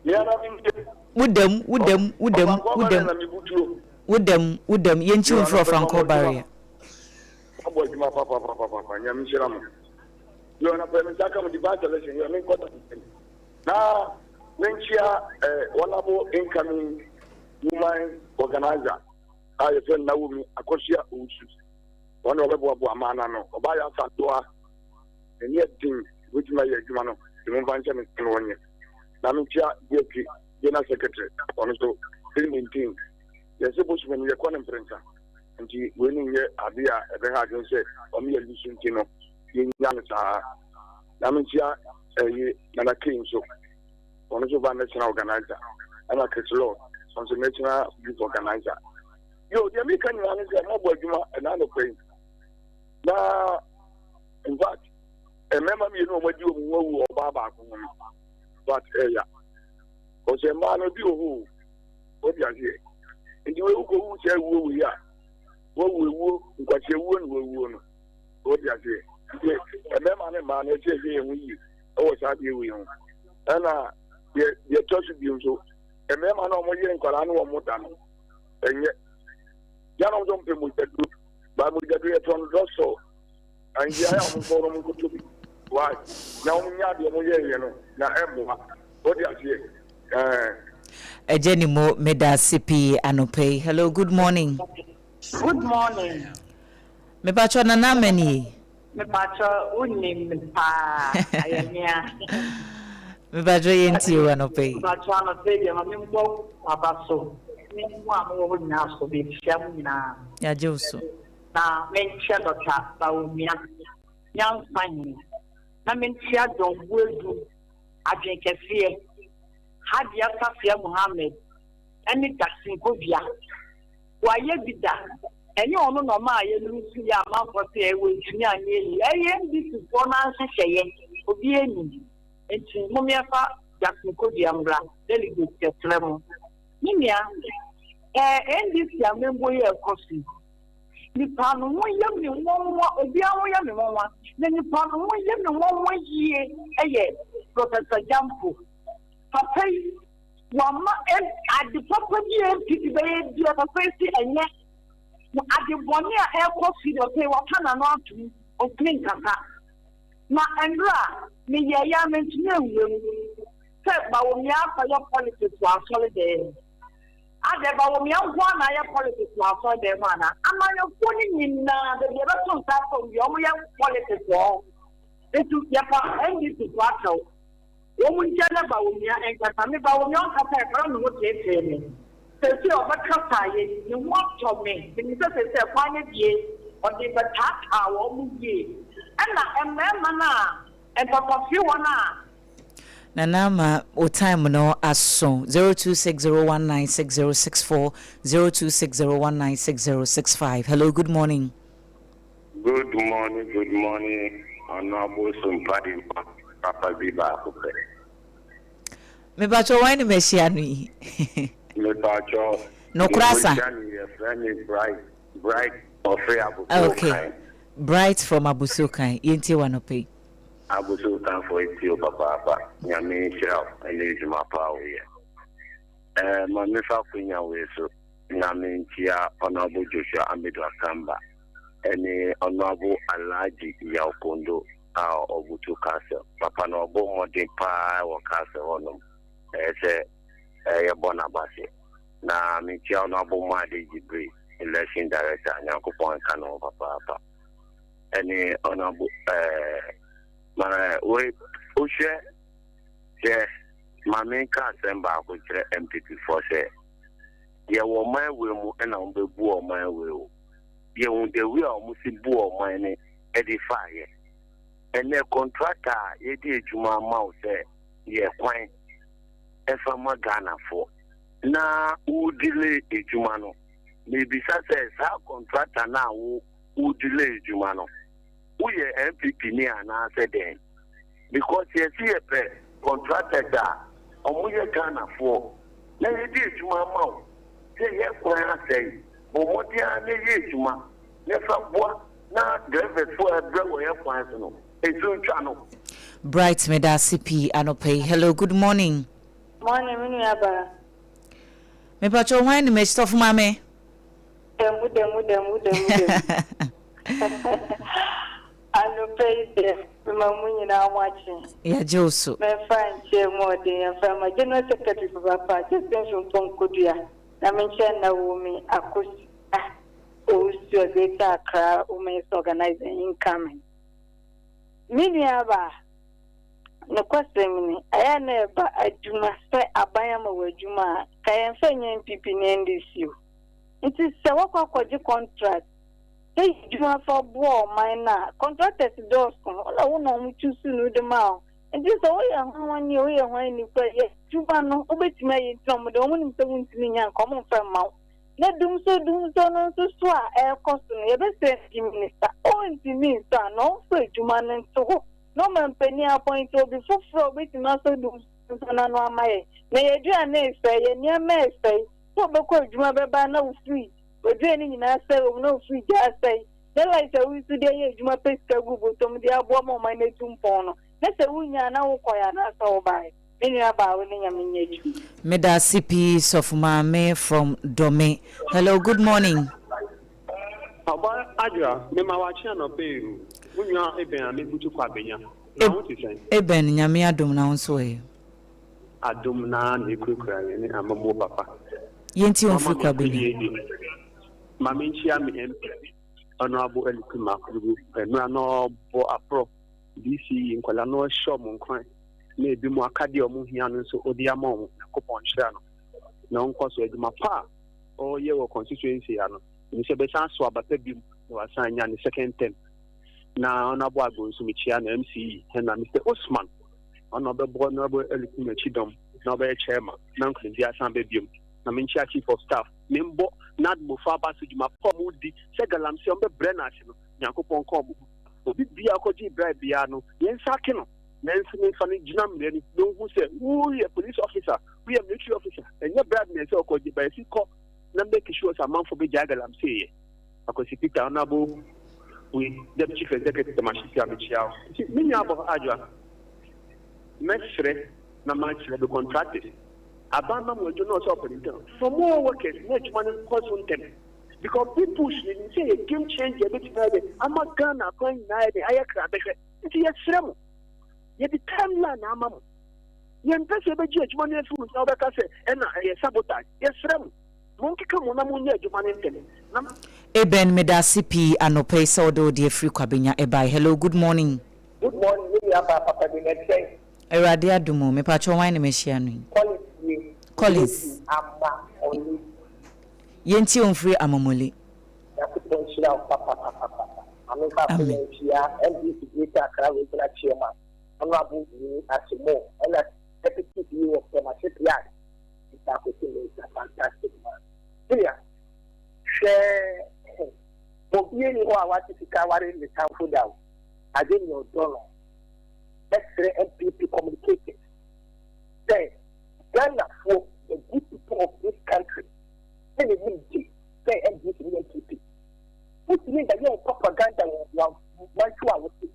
Me ara me nie. Wo dam, wo dam, wo dam, wo dam. Na mebutuo. Wo dam, wo dam. Yɛnkyi wo mfiri Ɔfankɔɔ barrier. Wabɔ adwuma papapapapa. Nyame nhyira mo. Yɛ ɔnapɛ me nsa ka mo divine selection yɛ menkɔ da na menkyia eh, honorable incoming woman organizer a yɛfrɛ no Naomi Akosua Owusu. Wɔn na wɔbɛboaboa mmaa no ano. Ɔbaa yɛ asantoa. N'ani yɛ den, obetumi ayɛ adwuma no, nti momfa nhyɛ ne nsa na ɔnyɛ. Na menkyia DFP General Secretary, ɔno nso please maintain. Yɛsɛ bosome no yɛkɔ no mprɛnsa, nti wei no nyɛ ade a ɛbɛha adwene sɛ ɔmo yɛ lusu nti no yɛnya no saa. Na menkyia ɛyi Nana Kay nso, ɔno nso ba national organizer, ɛna Chris Law, ɔno nso national youth organizer. Yo, deɛ meka nyinaa ne sɛ moabɔ adwuma ɛna anɔpa yi. Na in fact mmarima mmienu a wɔadi wɔn ho awu wɔ ɔbaa baako ho no but ɛya ɔsɛ mmaa no bi wɔ hɔ o wɔde aseɛ nti wei wokɔ wu sɛ awuo wei a wɔwu ewuo nkwasi awuo na wɔawuo no wɔde aseɛ nti mmarima ne mmaa no ɛsɛ ɛhwɛ yɛn ho yie ɛwɔ saa adeɛ wei ho ɛna deɛ deɛ ɛtɔ so bio nso mmarima no a wɔyere nkwadaa no wɔn da no ɛnyɛ yɛn a wɔn nso mpɛ mogyaduro baa mogyaduro yɛ tɔn drɔsɔ. Anhia a wɔn nkɔ wɔn nkɔtɔ bi why na wɔn nya adeɛ wɔn yɛɛyɛ no na ɛmmoa wɔde aseɛ ɛɛ. Agya ni mo medase pii anɔpa yi. Hello good morning. Good morning. Mepakyɛ Nana Ama nie. Mepakyɛ wo nim me paa ayɛ mea. Mepakyɛ yɛn tie wo anɔpa yi. Mepakyɛ anɔpa yi deɛ ma me mbɔ waba so ne mo a mo wɔ hɔ nyinaa so mekyia mo nyinaa. Yagye wo so. Na menkyia Dɔkta Bawumia, Nyansa Hene, na menkyia John Boadu, Adwene Kɛseɛ, Hajiya Safia Mohammed ne Jackson Kodua. Wayɛ bi da. Ɛnyɛ ɔno na ɔmaa yɛ luusu yɛ amanfoɔ sɛ ɛɛ wantumi anyɛ yie. Ɛyɛ NDC foɔ no ara nhyehyɛeɛ. Obiara nim. Nti momeɛfa Jackson Kodua mmra, delegate yɛsrɛ mo. Me nua, ɛɛ NDC amambuo yi a ɛkɔ so yi, Nipa no ho yɛ me nwanwa, obiara ho yɛ me nwanwa, na nipa no ho yɛ me nwanwa yie yɛ Professor Gyampo. Papa yi, wama ade papa bi a NPP bɛyɛ bia papa yi se ɛnyɛ. Ade bɔne a ɛrekɔ so yi deɛ papa yi waka n'ano atom, ɔntumi nkasa. Na nnora meyɛeɛ a mentumi anwura mu sɛ Bawumia akɔyɛ politics wɔ asɔredan mu. Adɛn, Bawumia nko ara na ayɛ politics wɔ asɔredan mu anaa? Amanyɔfoɔ no nyinaa, baabi a yɛbɛto nsa afrɛ wɔn biara, wɔyɛ politics wɔ hɔ. Nti yɛpa NDC foɔ akyɛw. Wɔn nkyɛn na Bawumia nkasa. Me Bawumia ɔnkasa ɛ, koraa me ho teetee me. Seesei ɔbɛkasaeɛ yi, me ho atɔ me. Menim sɛ seesei ɛkwan no abue, ɔde rebɛtaataa wɔn yie. Ɛna mmarima no a, mpapafewa no a, Nana ama wo time no aso 0260196064 0260196065 hello good morning. Good morning good morning ɔno abosom padimpa papa bi baako pɛ. Mepakyɛw wan ne mahyia no yi. Mepakyɛw Nokora sa. Deɛ mohyia no yɛfrɛ me Bright Bright ɔfiri Abossey Okay Okan. Bright from Abossey Okan yɛntie wo anɔpa yi. Abossey Okanfoɔ etie wo papaapa Nyame nhyira wo ɛne adwuma pa a woyɛ. Ɛɛ ma mefa akwanya wei so na menkyia Honourable Joshua Amidu Akamba ɛne Honourable Alhaji Yaw Kondo a ɔbutu Castle. Papa no ɔbɔ mmɔden paa wɔ Castle hɔnom. Ɛyɛ sɛ yɛbɔ n'abase. Na mekyia Honourable Made Jibril, Election Director, Nyankopɔn nka ne ho papaapa. Ɛne Honourable ɛɛ. Ma wei wohwɛ hwɛ ma menka asɛm baako nkyerɛ NPP foɔ sɛ yɛwɔ ɔman wei mu ɛna wɔn bɛbu ɔman wei o. Yɛhu the way a wɔn si bu ɔman no ɛde faayɛ. Ɛnɛ contractor a yɛde adwuma ama wo sɛ yɛ kwan ɛfa ma Ghanafoɔ na wo delay adwuma no. Mebisa sɛ saa contractor no a wo wo delay adwuma no woyɛ NPP ni anaasɛ dɛn? Because yɛse yɛpɛ contractors a ɔmo yɛ Ghanafoɔ na yɛde adwuma ama wo sɛ yɛ kwan asɛe, bɔ mmɔden ara na yɛ adwuma na fa boa na drivers foɔ a ɛbrɛ wɔ yɛ kwan so no ɛsu ntwa no. Bright medaase pii anɔpa yi. Hello good morning. Morning me nua baa. Mepakyɛw hwan ne m'akyitɔfo maame? Damu damu damu damu damu. Anɔpa yi deɛ mema mo nyinaa mo akye. Yɛagye wo so. Memfa nkyɛ mu ɔden yɛmfa mma General Secretary papapa Justin Frimpong Kodua na menkyɛ Naomi Akosua Owusu a Greater Accra Women's Organizer incoming. Me nuabaa, nokwasɛm ni, ɛyɛ a na ɛba adwuma sɛ aban ama wo adwuma a, ka yɛmfa nyɛ NPP ne NDC o. Nti sɛ woakɔ akɔgye contract sɛ yɛ adwuma fa boa ɔman no a, contractors dɔɔso, wo na wo na wɔn choose no de maa wo. Nti sɛ woyɛ hwan ni o, woyɛ hwan ni koraa, yɛ adwuma no, wobɛtumi ayɛ nti na wɔn de, wɔn nim sɛ wontumi nyɛ anka wɔn mfa mma wo. Na dumsɔ dumsɔ no nso so a ɛrekɔ so no, yɛbɛsrɛ Energy Minister, ɔntumi nsɔ ano, ɔmfa adwuma no nto hɔ na ɔmampanin appoint obi foforɔ a ɔbɛtumi asɔ dumsɔ dumsɔ no ano ama yɛn. Na yɛn aduane resɛe, yɛn nneɛma resɛe, sɛ wobɛkɔ adwuma bɛba na wo fridge, w'aduane nyinaa asɛe wɔ mu na wo fridge asɛe, na light a woyi so de ayɛ adwuma pɛ sika gu bɔtɔ mu de aboa ma ɔman no atu mpɔn no, na sɛ wonnya a na wokɔe anaasɛ wobae. Me nua baa wo ne Nyame nyɛ adwuma. Medase pii sɔfo maame from Dome. Hello good morning. Ɔba Adwoa, mema wo akye anɔpa yi o. Wo nua Eben a mebutu kɔ abenya. Na wo te sɛn? Eben, Nyame adom na wo nso ɛ? Adom na na ekurakura yɛn ne amammuo papa. Yɛntie wo Wama mfiri me kɔ abenya. akodie di. Ma menkyia me MP, Honourable Eliku Makurugu. Mmerɛ na ɔbɔ aporɔ DCE nkwadaa na ɔhyɛ wɔn nkuran. na ebinom akadeɛ a wɔhia no nso ɔde ama wɔn. Nyankopɔn nhyira no na ɔnkɔ so adwuma pa a ɔreyɛ wɔ constituency ha no. Ɛnim sɛ bɛsan so aba pa biom na wasan anya ne second term. Na Honorable Agbo nso mekyia no MCE ɛna Mr. Osman ɔna ɔbɛbɔ Honorable Elikum akyi dɔm na ɔbɛyɛ chairman na nkonimdi asan ba biom. Na menkyia chief of staff membɔ NADMO fo aba so dwuma pa ɔmo di sɛ galamsey ɔmo bɛbrɛ no ase no Nyankopɔn nka ɔmo ho. Obi biara kɔgye bribe biara no yɛn nsa ake no. Nanso memfa no ngyina mmara no na ohu sɛ woyɛ police officer, woyɛ military officer, ɛnyɛ bribe na ɛsɛ ɔkɔgye, but ɛsi kɔ na make sure sɛ amanfoɔ bɛgyae galamsey yɛ. Akwasi Peter, Honourable we Deputy Chief Executive Tamashisi amekyia wo. Nti me nua abɔ Adwoa, mɛsrɛ na makyerɛ the contractors, aban ma mo adwuma na ɔsɛ ɔpɛ no ntɛm, for more workers na adwuma no nkɔ so ntɛm because people should nim sɛ yɛ game changer bɛtumi ayɛ dɛ ama Ghana akwan nyinaa ayɛ dɛ ayɛ krabɛhwɛ. Nti yɛsrɛ mo, yɛde timeline na ama mo. Yɛmpɛ sɛ yɛbɛgye adwuma no afi wo nsa wobɛka sɛ ɛna ɛyɛ sabotage. Yɛsrɛ mo, monkeka mo na monyɛ adwuma no ntɛm. Na. Eben medase pii anɔpa yi sɛ wode wo deɛ firi Kwabenya ɛbae hello good morning. Good morning me nua baa papa bi na ɛte sɛn. Awurade adom o, mepakyɛw wan na mahyia no yi? Collins nie. Collins. Ama ɔle. Yɛntie wo mfiri Amamole. Nyankopɔn nhyira wo papapapapa. Maame mfa Amen. akonya nkyia NDC Greater Accra Regional Chairman Honourable Wuni Akyemo ɛna Deputy CEO of Tema Shipyard Mr. Akwesi Mensah fantastic man. Senior, hwɛ obi ani hɔ a wate sika aware ne tamfo da o, agye nea ɔdɔ no. Mɛsrɛ NPP communicators sɛ Ghanafoɔ, the good people of this country, sɛ yɛnim gye sɛ NDC ne NPP. Wotumi bɛyɛ wo propaganda wɔ w'amantu a wote.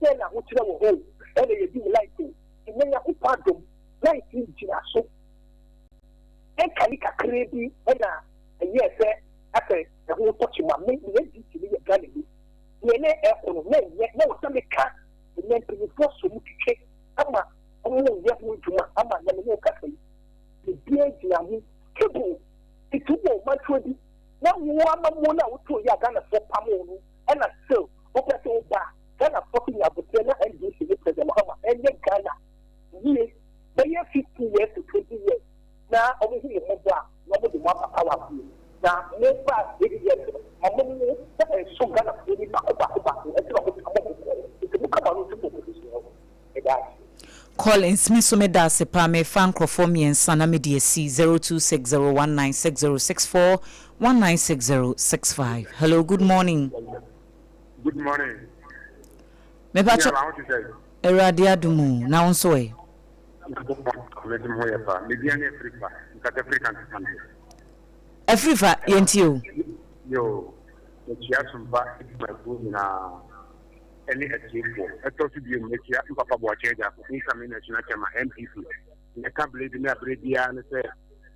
Sɛ na ahokyerɛ wɔ hɔ o, ɛna yɛdi wo light o. Nnɛ Nyankopɔn adom, light yi gyina so. Ɛka yi kakraa bi na ɛyɛɛ sɛ asɛ ɛho tɔ kyema. Me, me NDC ne yɛ Ghana ni. Deɛ na ɛkɔ no, na ɛnyɛ, na wɔ sɛ meka nnɛ mpanyinfoɔ sɔ mu twitwe ama wɔn yɛ ho adwuma ama na me ne wo kasa yi. Biribiara gyina ho stable. Nti wowɔ ɔmantuo bi na wo amammuo no a wotoo yi a Ghanafoɔ pamoo no ɛna still wopɛ sɛ woba a. Ghanafoɔ so nya aboterɛ na NDC ne President Mahama ɛnyɛ Ghana yie bɛyɛ 15 years to 20 years na ɔmo hu mo mmɔbɔ a na ɔmo de mo aba power bio na mo ba 8 years no ma mo mu sɛ ɛnso Ghanafoɔ ni baako baako baako ɛnti na ɔmo pamo mo kɔɛ nti mo ka mo ano nto opposition hɔ no meda ase. Collins, me nso meda ase paa, merefa nkorɔfoɔ mmiɛnsa na mede asi, 0260196064, 196065. Hello, good morning. Good morning. Mepakyɛ, Awurade adom o, na wo nso ɛ? Afirifa, yɛntie o. Yo, mekyia Sompa adwumayɛfoɔ nyinaa ne atiefoɔ. Ɛtɔ so bio, mekyia Mpapa Boakye Agyarko, incoming national chairman, NPP. Nea ɛka berɛ bi ne aberɛ biara ne sɛ,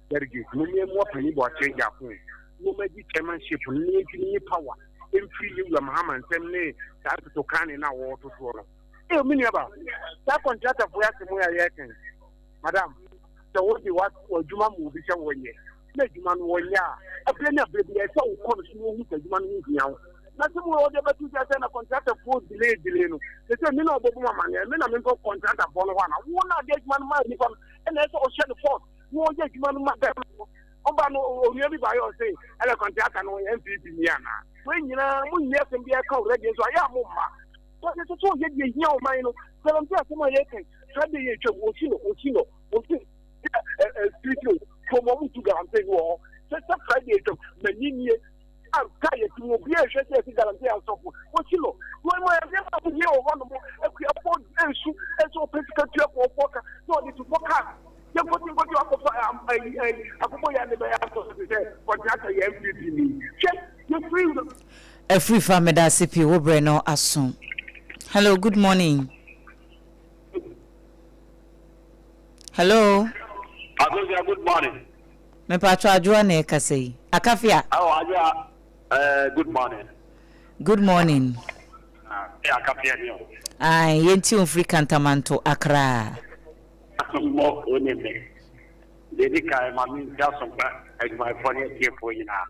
delegates, mommia mmoa Panin Boakye Agyarko na ɔmmɛgye chairmanship no na yɛntumi nye power mfiri Yewura Mahama nsam ne saa ntotokane no a wɔretotoɔ no. Ee, me nuaba, saa kɔntratafoɔ yi asɛm yi a yɛreka yi, madam, sɛ wode w'adwuma ma obi sɛ wɔnyɛ, na adwuma no wɔnyɛ a, ɛberɛ ne aberɛ bi ɛsɛ wokɔ no so na wohu sɛ adwuma no ho hia wo. Na sɛ mo wɔde bɛto dwa sɛ na kɔntratafoɔ delay delay no, sɛ sɛ me na ɔbɛbu m amanneɛ, me na mempɛ kɔntratafoɔ no hɔ ana? Wo na ade adwuma no ma nnipa no, ɛna ɛsɛ ɔhyɛ no force na ɔyɛ adwuma no ma Ghanafoɔ. Ɔba no onua bi baayɛ ɔse ɛna kɔntrata no ɔyɛ NPP ni anaa? Wei nyinaa mo nni asɛm biara ka already nso ayɛ a mo mma. Wɔde toto yɛ deɛ hia ɔman no. Galamsey asɛm a yɛka yi, saa deɛ yɛ twam, wɔsi no, wɔsi no, wɔsi ɛɛ o, kurom wɔn tu galamsey wɔ hɔ. Sɛ sɛ Friday twam, m'ani nie. A kaa yɛ ti mu, obi a ɛhwɛ sɛ yɛsi galamsey asɔfo, wɔsi no. Wɔn mu ɛyɛ ma hia wɔ hɔ nom, akuafoɔ nsu, ɛsɛ ɔpɛ sika tua kɔɔfoɔ ka, na ɔde to fɔ kaa. Yɛ nkɔti nkɔti akɔfa ayi ayi akɔbɔ yɛ ade bɛyɛ asɔ te sɛ kɔntrata yɛ NPP ni. Hwɛ yɛ free. Afiri fa medase pii wo brɛ no aso. Hello good morning. Hello. Akosia good morning. Mepatro Adwoa na ɛkasa yi. Akafia. Oh Adwoa uh, good morning. Good morning. Ah, Akafia ni o. Ai, yɛnti omfiri Kantamanto Accra. Mmɔ wo ne me. Deɛ ɛdi kan, ma menkyia Asompa adwumayɛfoɔ ne atiefoɔ nyinaa,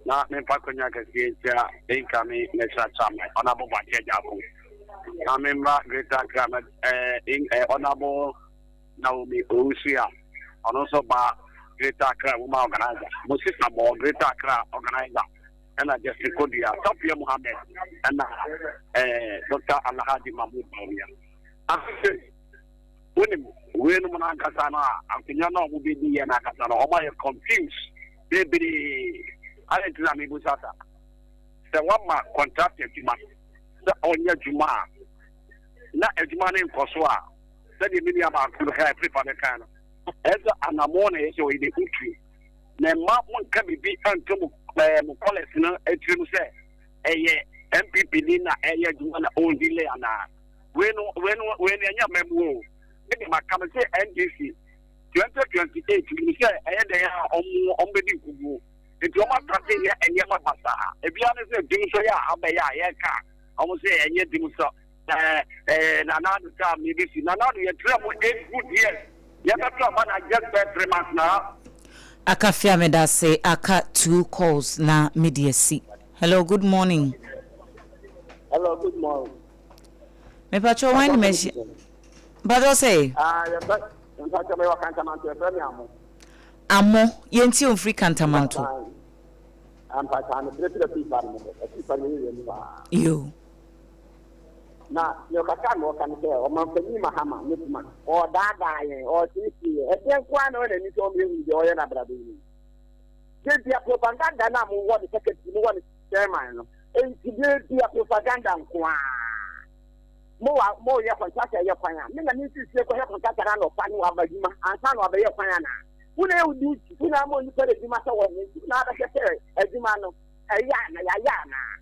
na memfa akwannya kɛseɛ nkyia incoming National Chairman, Honourable Boakye Agyarko, na memmra Greater Accra ma eh, eh, Honourable Naomi Owusu a ɔno nso ba Greater Accra Woman Organizer, mo sista bɔ Greater Accra Organizer, ɛna Justin Kodua, Safia Mohammed, ɛna eh, Dr. Alhaji Mahmoud Bawumia. Afei, Wonim, weinom no ankasa no a, akonnwa no a wɔbɛdi yɛ no ankasa no, wɔayɛ confused bebree. Adɛn nti na mebusa saa? Sɛ woama contractor adwuma sɛ ɔnyɛ adwuma a, na adwuma no nkɔ so a, sɛdeɛ me nua baako no kae, Pepa no kae no, ɛyɛ sɛ anammɔn na ɛyɛ sɛ ɔyɛ de wotu. Na mma monka biribi nto mo ɛɛ mo kɔlɛs no tirim sɛ ɛyɛ NPP ni na ɛyɛ adwuma na ɔndelay anaa. Wei no wei no wei no ɛnyɛ amammuo o. Me de maka me sɛ NDC 2028 menim sɛ ɛyɛ dɛn a ɔmo ɔmo bɛdi nkuguo. Nti ɔmo asate yɛ nneɛma basaa. Ebia ne sɛ dimsɔ yɛ a abɛyɛ a yɛka a ɔmo sɛ ɛnyɛ dimsɔ. Ɛɛ ɛɛ Nana Addo kaa me bɛsi. Nana Addo yɛtrɛ mo 8 good years. Yɛbɛto aba na just bɛɛ 3 months na. Akafia medase aka two calls na mede asi. Hello good morning. Hello good morning. Mepakyɛw wan ne mahyia? Mpakyɛw sɛ? Ah, yɛfrɛ mpakyɛw mewɔ Kantamanto yɛfrɛ me Amo. Amo, yɛntie wo mfiri Kantamanto. Mpakyɛw ano kyerɛkyerɛ afiifa no mo afiifa no yɛ mu paa. Yo. Na nea ɔkasa na ɔka no sɛ ɔmanpanyin Mahama ne kuma ɔdaadaa yɛn ɔsiesie yɛn ɛdeɛ nko ara na ɔyɛ n'ani sɛ ɔmo ehu deɛ ɔyɛ n'abrabɔ yi mu. Debia propaganda no a mowɔ ne secretary mowɔ ne chairman no nti debia propaganda nko ara. Mo wa mo yɛ contractor yɛ kwan a me na me nsi fie kɔhwɛ contractor na anɔpa ne waba adwuma ansa na wabɛyɛ kwan anaa. Wo na ɛwɔ duty wo na ama onipa de adwuma sɛ wɔnyɛ nti wo na abɛhwɛ sɛ adwuma no ɛyɛ ana yɛayɛ anaa.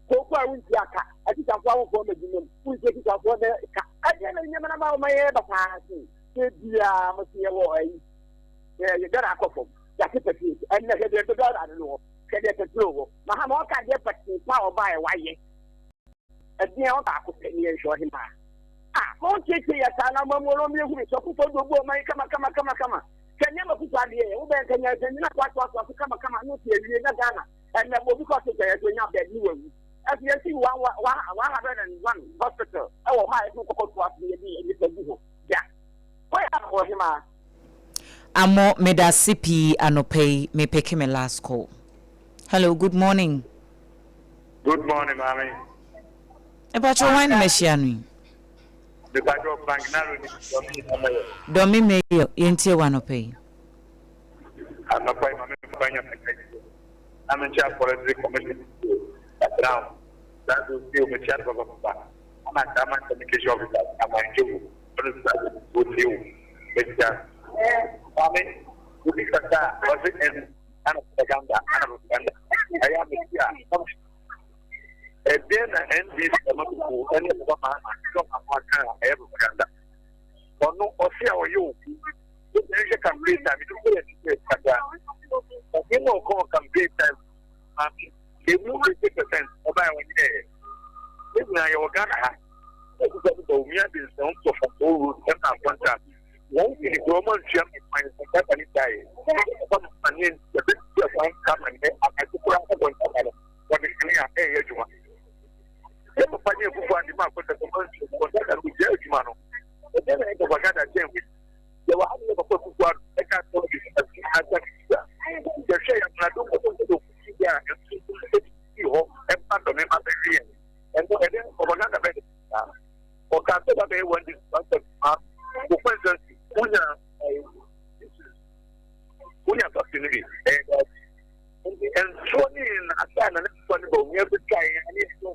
Kooko a wontua ka atikyafoɔ awofoɔ ma adwuma mu wontua atikyafoɔ dɛ ka ɛdeɛ na nneɛma no ma wɔma yɛyɛ basaa se sɛ biara mo se yɛwɔ ayi yɛ dɔla akɔ fam yɛate pɛtee ɛnnɛ hwɛ deɛ dɔla no wɔ hwɛ deɛ pɛtee wɔ mahama ɔka deɛ pɛtee pa ɔbaeɛ wayɛ Ɛdeɛn ɔbaako pɛ ne yɛnhwɛ ɔhemaa. Ah, montietie yɛ saa na moamu ɔno mmiɛhunu sɛ ɔkofo de obu ɔman yi kama kama kama kama. Sɛ nneɛma kuku adeɛ yɛ, wobɛn nka nyansa nyina toatoatoa so kama kama na ɔsi awie na Ghana ɛnɛ obi kɔ so sɛ yɛsɛ onya bɛd ne wawu. Ɛso yɛsi 101 hospital ɛwɔ hɔ a yɛde kɔkɔ to aso yɛde nnipa gu hɔ da. Wɔyɛ ɔhemaa. Amo medase pii anɔpa yi me peke me last call hello good morning. Good morning maame. Mepakyɛw hwan na mahyia no yi. Mepakyɛw Frank Naro ni Dɔmi Mayor. Dɔmi Mayor yɛntie wo anɔpa yi. Anɔpa yi maame mfa nya mɛka yi na menkyɛ forestry commission Brown saa do si omekyia no papapapa ana Chairman communication officer Aman Jogo ɔno nso saa do otie wo mekyia maame obi kasa a ɔse ɛn ana propaganda ana propaganda ɛyɛ a mekyia ɛdeɛ na NDC amammuo ɛne papa ma dɔm ako aka a ɛyɛ propaganda ɔno ɔse a ɔyɛ obi ɛhwɛ campaign time ɛdu kɔ yɛ ne kakra ɔde na ɔkɔ campaign time maame emu 80% ɔbaa wɔn nyɛ ne nyinaa yɛwɔ Ghana ha ɛkuta bi ba omia de nsɛm tɔ fa toll road ɛma contract wɔn fi ne kuro wɔn ntua mi kwan contract ne gya yɛ ɛba mo ma ne yɛbɛ tua kwan kama ne anadwo koraa ɛbɔ ntama no wɔde kanea ɛyɛ adwuma yɛ papa ne akufo ade ma contract wɔn ntua contract no gya adwuma no ɛdɛ na yɛ propaganda kyɛn wei yɛwɔ ha ne yɛ papa akufo ado ɛka sɛ ɔde ɛfi asa kisa yɛhwɛ yɛ amunado nkɔtɔ nkɔtɔ kusi yɛ a ɛnso ɛsi hɔ ɛba dɔme ma bɛhwe yɛn ɛno ɛdɛ propaganda bɛ saa ɔka sɛ ba bɛyɛ wɔn de wɔn sɛ ma wokɔ nsansi wonya ɛɛ wonya sase no bi ɛyɛ dabi nti nsuo ne asa na ne nsuo ne ba onua bi twa yɛn ne nsuo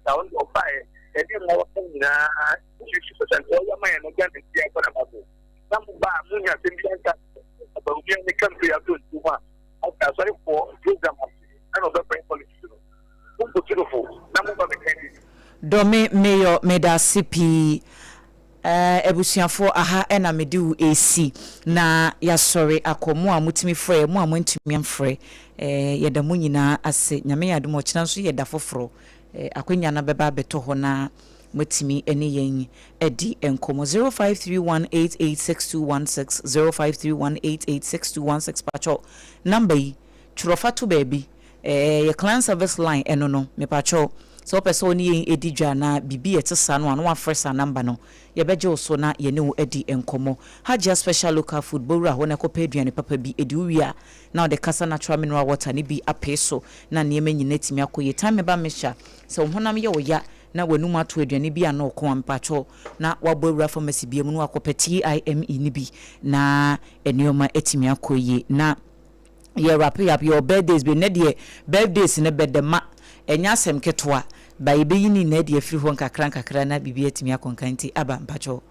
na ɔno ɔba yɛ ɛne mma wɔka nyinaa 50% ɔyɛ ma yɛn no Ghana ti akɔ na ba so na mo ba a mo nya asɛm bi anka aba onua ne kampe ato nsuo mu a asɔrefoɔ program ase ɛna ɔbɛfrɛ politics no mo nkotirofo na mo ba bɛka bi. Dɔme Mayor medase pii eh abusuafoɔ aha na mede wo resi na yasɔre akɔ mo a motumi frɛɛ mo a moantumi amfrɛ eh yɛda mo nyinaa ase Nyame yɛ adom a ɔkyena nso yɛ da foforɔ eh akwanya no bɛba abɛtɔ hɔ na moatumi ne yɛn adi nkɔmmɔ 0531886216 0531886216 pakyɛw number yi twerɛ fa to baabi Ɛɛ yɛ client service line ɛno no mepakyɛw sɛ wopɛ sɛ wo ne yɛn ɛdi dwa anaa biribi a ɛte saa no a na wafrɛ saa number no yɛbɛgye wo so na yɛne wo adi nkɔmmɔ. Hajia special local food bɔ wura hɔ na kɔpɛ aduane papa bi ɛdi wo wie a na wode kasa natural mineral water no bi apee so na nneɛma nyinaa atumi akɔ yie. Time meba mixture sɛ wo honam yɛ wo ya na w'anum ato aduane bi ano ɔko a mepakyɛw na wabɔ awura pharmacy bia mu na wakɔpɛ TIME no bi na nneɛma atumi akɔ yie na yɛ wrap up yɛwɔ birthdays bi nnɛ deɛ birthdays no bɛdɛ ma ɛnyɛ asɛm ketewa ba yɛbɛyi ne nyinaa de afiri hɔ nkakra nkakra na biribi atumi akɔ nkan nti aba mpakyɛw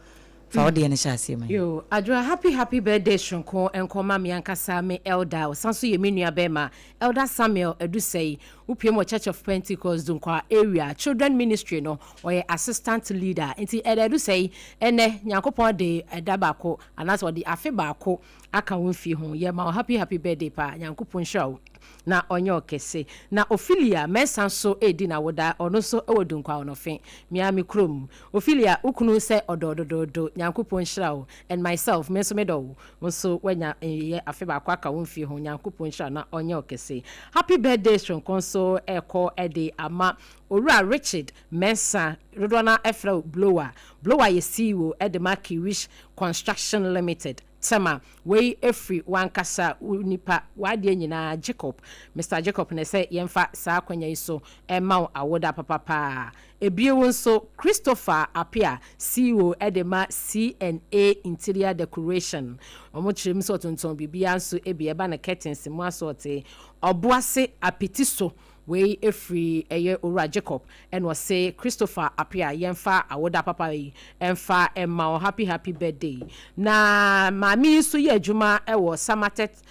fa wo deɛ no hyɛ aseɛ ma yɛn. Yoo Adwoa happy happy birthday soronko nkɔ ma me ankasa me elder ɔsan so yɛ me nua bɛɛma Elder Samuel Adusei wo pue mu wɔ Church of Pentecost Dunkwa area children ministry no ɔyɛ assistant leader nti Elder Adusei ɛnɛ Nyankopɔn de ɛda baako anaasɛ ɔde afe baako aka wo mfie ho yɛ ma wo happy happy birthday paa Nyankopɔn nhyira wo na ɔnyɛ wo kɛse na Ophelia Mensah nso redi n'awoda ɔno nso wɔ Dunkwa Ɔnɔfe me ara me kurom Ophelia wo kunu sɛ ɔdɔ wo dodoodo Nyankopɔn nhyira wo and myself me nso me dɔ wo wo nso woanya yɛ afe baako aka wo mfie ho Nyankopɔn nhyira wo na ɔnyɛ wo kɛse Happy birthday soronko nso rekɔ de ama Owura Richard Mensah dodoɔ no ara frɛ wo Blower Blower yɛ CEO de ma Kiwish Construction Limited Tema, wei firi w'ankasa wo nipa, w'adeɛ nyinaa, Jacob, Mister Jacob na ɛsɛ yɛmfa saa akwanya yi so mma wo awoda papa paa. Ebio nso, Christopher Appiah, CEO de ma C&A Interior Decoration, wɔn kyerɛ mu sɛ ɔtontɔn biribiara nso bi, ɛba no curtains mu asɔɔte, ɔboase, apiti so, Wei firi ɛyɛ Owura Jacob ɛna ɔse Christopher Appiah yɛnfa awoda papa yi ɛnfa ɛma wo happy happy birthday Na maame yi nso yɛ adwuma ɛwɔ Samatet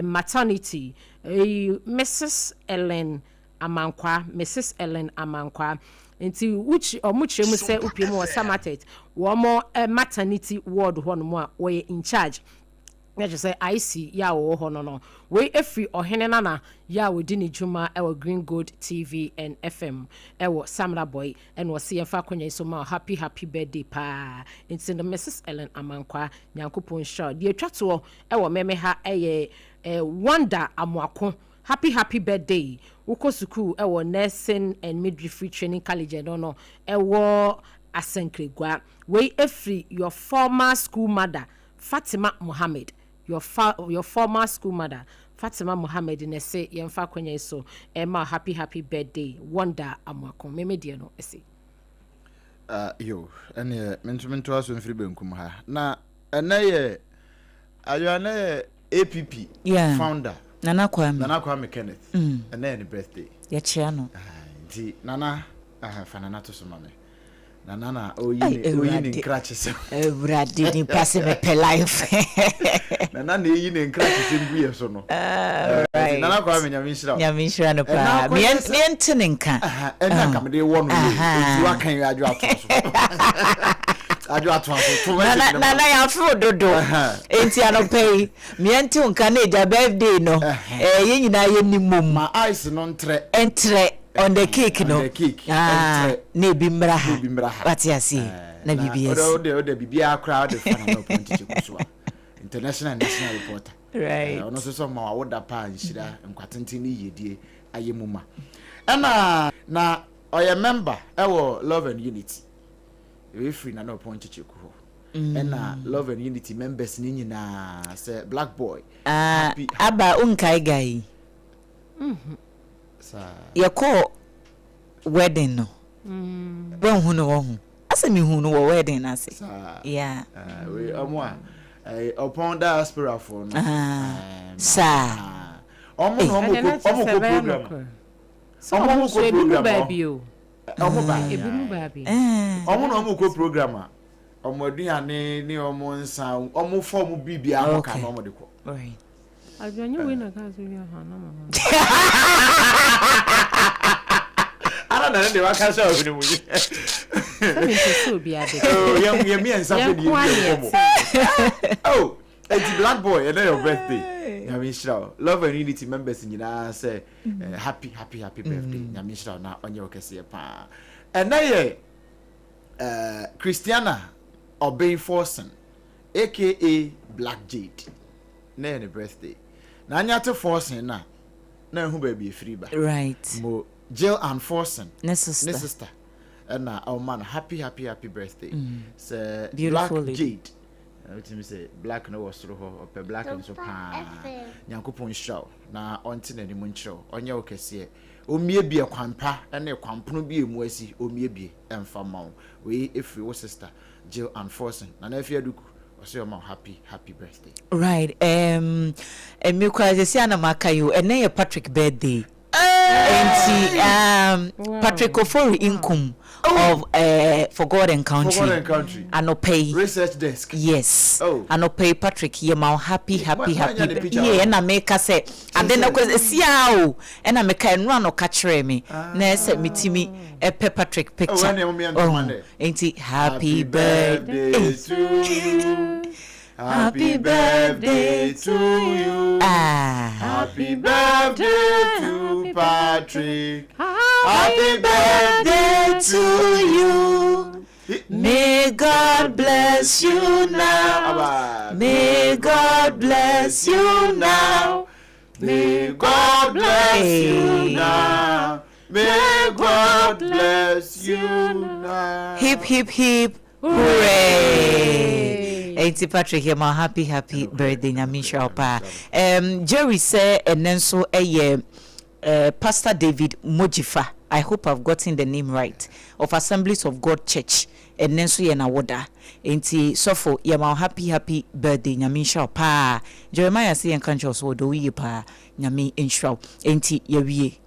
Maternity eyi Mrs Ellen Amankwaa Mrs Ellen Amankwaa Nti wo kyi ɔmo kyerɛ mu sɛ wopie mu wɔ Samatet wɔn maternity ward hɔ nom a wɔyɛ in charge na kyerɛ sɛ IC yɛ a wɔwɔ hɔ no no. Wei firi Ɔhene Nana yɛ a ɔdi ne dwuma wɔ Green Gold TV and FM wɔ Samina Boy ɛna ɔse yɛmfa akwanya yi so ma wo happy happy birthday paa nti no Mrs Ellen Amankwaa Nyankopɔn nhyira wo. Deɛ ɛtwa toɔ wɔ mɛmɛ ha yɛ Wonder Amoako. Happy happy birthday. Wokɔ sukuu wɔ Nursing and Midwifery Training College ɛno no ɛwɔ Asankragua. Wei ɛfiri your former school mother Fatima Mohammed. Your fa your former school mother Fatima Mohammed na ɛse yɛmfa akwanya yi so ɛma wo happy happy birthday Wonder Amoako. Me me deɛ no ɛse. Ah, yo, ɛneɛ me nso mentoa so mfiri benkum ha. Na ɛnɛ yɛ, ayo ɛnɛ yɛ APP yeah. founder. Nana Kwame. Nana Kwame Kenneth. Ɛnɛ yɛ ne birthday. Yɛkyea no. Ah, nti Nana, ah, fa Nana to so ma me. Nana na oyi ne oyi ne nkrakyesɛm. Awurade nipa sɛ mepɛ life. Nana na eyi ne nkrakyesɛm gu yɛ so no. Ah, right. Nana Kwame Nyame nhyira wo. Nyame nhyira no paa. Meɛnte ne nka. Ɛna nka mede wɔ no yɛ. Eti waka yi adwo ato so. Adwo ato so. To message no. Nana yɛaforo dodo. Enti anɔpa yi meɛnte wo nka na agya birthday no. Eh, yɛn nyinaa yɛni mom. Ma ice no ntrɛ. Ntrɛ. On the cake no. On the cake. Ah, na ebi mmra ha. Na ebi mmra ha. Wate ase. Na biribi asi. Ɔde ɔde biribiara koraa ɔde fa na na ɔpɔn tete ko so a. International and national reporter. Right. Ɔno nso sɛ ɔma wawoda paa nhyira nkwatenten ne yiedie ayɛ mu ma. Ɛna na ɔyɛ member ɛwɔ Love and Unity. Ɛfiri na na ɔpɔn tete ko hɔ. Ɛna Love and Unity members ne nyinaa sɛ Black Boy. Ah, happy, aba unkae guy yi. Yɛkɔɔ wedding no wanhu no wɔ ho asɛ mehu no wɔ wedding no ase yeah. Wei ɔmo a ɔpɔn diaspora foɔ no saa ɔmo na ɔmo kɔ ɔmo kɔ program ɔmo kɔ program ɔmo ba ɔmo na ɔmo kɔ program a ɔmo aduane ne ɔmo nsa ɔmo fa ɔmo biribiara ho ka na ɔmo de kɔ. Adwene wei na kaa sɛ wia ha na ma ha. Ara na ne de waka sɛ ɔhwene mu yi. Sɛ mi mpɛ sɛ obi abɛ. Oh, yɛn yɛn mmiɛnsa pɛ ni yɛn yɛn nkɔmɔ. Oh, eti black boy ɛnɛ your birthday. Nyame nhyira wo. Love and unity members nyinaa sɛ eh, happy happy happy birthday. Nyame nhyira wo na ɔnyɛ wo kɛseɛ paa. Ɛnɛ yɛ eh, Christiana Obeng Forson aka Black Jade. Na yɛ ne birthday na anya te forcing na na ehu baabi efiri ba. Right. Mo Jill Ann Forson. Ne sister. Ne sister. Ɛna ɔma no happy happy happy birthday. Sɛ Black lady. Jade. Wotumi sɛ black no wɔ soro hɔ ɔpɛ black nso paa. Nyankopɔn nhyira wo na ɔnte n'anim nkyerɛ wo ɔnyɛ wo kɛseɛ ɔmmiebie kwan pa ne kwanpono bi a emu asi ɔmmiebie ɛmfa mma wo. Wei efiri wo sister Jill Ann Forson. Nana Afia Duku ɔsɛ ɔma wo happy happy birthday. Right um me koraa sɛsi a na maka yi o ɛnɛ yɛ Patrick birthday nti um, Patrick Ofori Nkum of uh, For God and Country For God and Country anɔpa yi research desk yes oh. anɔpa yi Patrick yɛ ma wo happy happy ma happy nya ne picture yie wɔ. ɛna meka sɛ ade no kɔ ɛsi a o ɛna meka ɛno a na ɔka kyerɛɛ me na ɛsɛ metumi ɛpɛ Patrick Oh, picture ɛne ɛmo ntoma oh dɛ. nti happy Happy birthday birthday to you. Happy birthday to you. ah Happy birthday to Patrick. Happy birthday to you. May God bless you now. Abba. May God bless you now. May God bless you now. May God bless you now. Hip hip hip. Hooray! Enti Patrick yɛ ma happy happy birthday nyame nhyira wo paa. Jerry sɛ ɛnɛ nso ɛyɛ Pastor David Mojifa. I hope I've gotten the name right. Of Assemblies of God Church. Ɛnɛ nso yɛ n'awoda. Enti sɔfo yɛ ma happy happy birthday nyame nhyira wo paa. Jeremiah sɛ yɛnka nkyerɛ wo so ɔdɔ wo yie paa. Nyame nhyira wo. Enti yɛwie.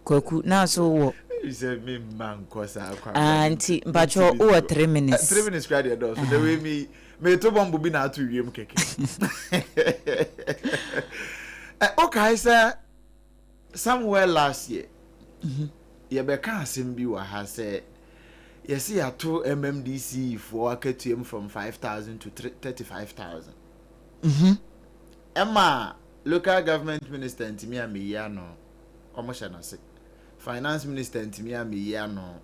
Kwaku na so wɔ sɛ me mma nkɔ saa kwan Ah, nti mpakyɛ wowɔ 3 minutes. 3 minutes kora deɛ dɔɔso na wei mi meto bɔmbo bi na ato wiem kɛkɛ. Wokae sɛ somewhere last year yɛbɛka asɛm bi wɔ ha sɛ yɛse yɛato MMDC foɔ akatuam from 5000 to 35000 ɛma local government minister ntumi ameyi ano, ɔmo hyɛ n'ase. Finance minister ntumi ameyi ano,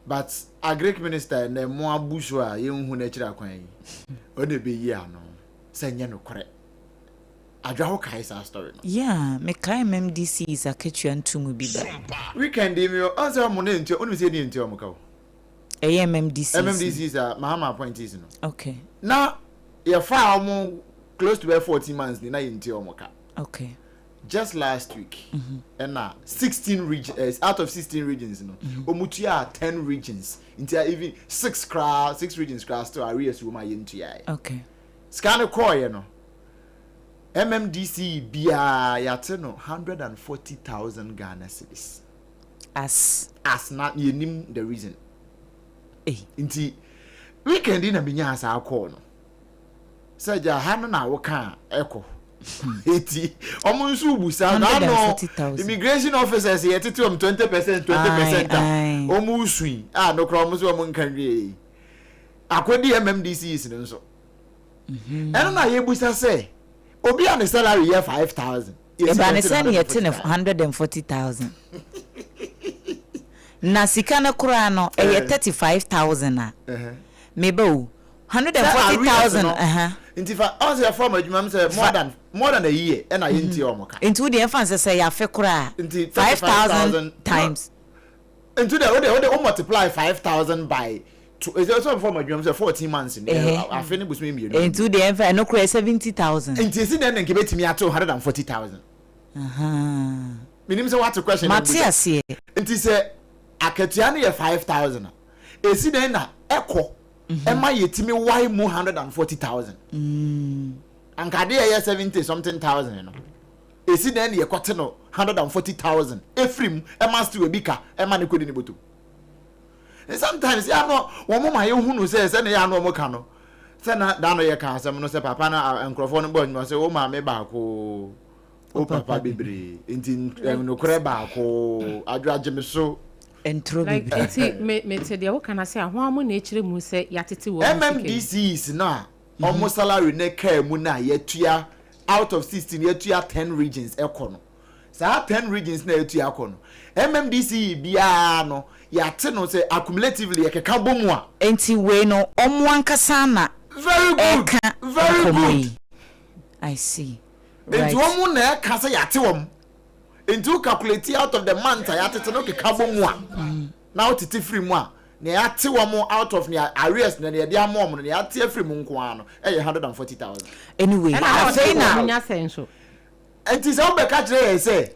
but agric minister ɛnɛ mo abu so a yɛnhu n'akyiri akwan yi ɔna ɛbɛyi ano sɛ nyɛ nokorɛ. Adwoa wo kae saa story no? Yeah, me kae MMDCs akatua ntomu bi ba. Weekend yi me ɔn sɛ ɔmo na ntua, wonim sɛ yɛne ntua ɔmo ka o. Ɛyɛ MMDCs no. MMDCs a Mahama appointees no. Okay. Na yɛfaa ɔmo close to bɛyɛ 14 months ni na yɛntua ɔmo ka. Okay. Just last week ɛna 16 regions, eh, out of 16 regions no, ɔmo tuaa 10 regions. Nti a even 6 koraa, 6 regions koraa still arrears wɔ mu a yɛntuaeɛ. Okay. Sika no kɔɔeɛ no, MMDC biara yɛate no 140,000 Ghana cedis. As. As na yɛnim the reason. Ei. Nti weekend yi na menyaa saa call no. Sɛ gya ha no na woka a ɛkɔ. Nti ɔmo nso busa na ano immigration officers yɛtete wɔn 20% 20% a ɔmo sui a no koraa ɔmo nso ɔmo nka nwie yi. Akɔdi MMDCs no nso. Ɛno na yɛbusa sɛ obi a ne salary yɛ 5000. Ɛba ne sɛ ne yɛte ne 140,000. Na sika no koraa no ɛyɛ 35,000 a. Meba o. 140,000 ɛha. Nti fa ɔn sɛ yɛfa ɔmo adwuma mu sɛ more than more than a year ɛna yɛntua ɔmo ka. Nti wo deɛ ɛmfa nsɛ sɛ yɛafe koraa. Nti 5,000 times. Nti de wode wode wo multiply 5,000 by to ɛsɛ sɛ ɔmfa ɔmo adwuma mu sɛ 14 months ni afe ne bosome mmienu. Nti wo deɛ ɛmfa ɛno koraa 70,000. Nti esi dɛn na nka ebetumi ate 140,000. Menim sɛ wate question no. Mate aseɛ. Nti sɛ akatua no yɛ 5,000 a esi dɛn na ɛkɔ ɛma yɛtumi wae mu 140,000. Anka adeɛ ɛyɛ 70 something thousand no. Esi dɛn na yɛkɔte no 140,000 efiri mu ɛma still ebi ka ɛma ne kɔdi ne bɔtɔ mu. Sometimes yɛ ano wɔn ma yɛhu no sɛ sɛnea yɛ ano wɔn ka no sɛ na da no yɛ ka asɛm no sɛ papa no nkurɔfoɔ no bɔ adwuma sɛ wo maame baako o papa bebree nti nokorɛ baako adwo agye me so. Ntoro Like bebree. nti me me te deɛ woka no ase a hwan mo na ɛkyerɛ mu sɛ yɛatete wɔn sika yi? MMDCs no a wɔn salary no kaa mu no a yɛatua out of 16 yɛatua 10 regions ɛkɔ no saa 10 regions na yɛatua akɔ no MMDCE biara no yɛate no sɛ accumulatively yɛkeka bɔ mu a. Nti wei no ɔmo ankasa na Very good ɛka very nkɔmɔ good. yi I see Nti right. wɔn na ɛka sɛ yɛate wɔn nti wo calculate out of the month a yɛatete no keka bɔ mu a na wotete firi mu a nea yɛate wɔn out of nea arrears na nea yɛde ama wɔn no nea yɛate afiri mu nko ara no ɛyɛ 140,000. Anyway Ɛna na afei ɔse na. wɔn nya sɛn nso. Nti sɛ wobɛka kyerɛ yɛn sɛ.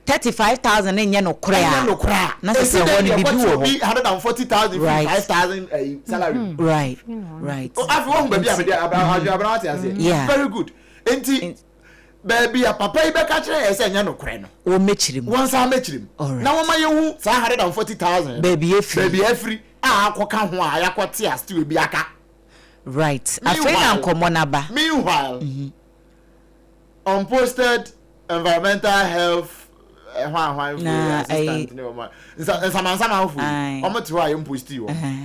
35,000 no nyɛ nokorɛ a. Ɛnyɛ nokorɛ a. Na sɛ Esi sɛ dɛn ɛhɔ na no biribi yɛkɔte wɔ obi hɔ. 140,000 firi Right. 5,000 ɛyi salary mu? Right right. Afei woahu baabi a Nti mede abra adwene abra wate aseɛ? Yeah. Very good. Nti baabi a papa yi bɛka kyerɛ yɛn sɛ ɛnyɛ nokorɛ no. Wɔmmɛkyerɛ mu. Wɔnsan mmɛkyerɛ mu. Alright. Na wɔma yɛhu saa 140,000 no. Baabi afiri. Baabi afiri a akɔka ho a yɛakɔte a still ebi aka. Right. Afei na Meanwhile, nkɔmmɔ no aba. meanwhile, unposted environmental health eh, hwan hwan fo Na assistant ɛyi ne wɔn a nsa nsamansamanfo yi ae wɔn te hɔ a yɛn posti wɔn. ɛhɛn.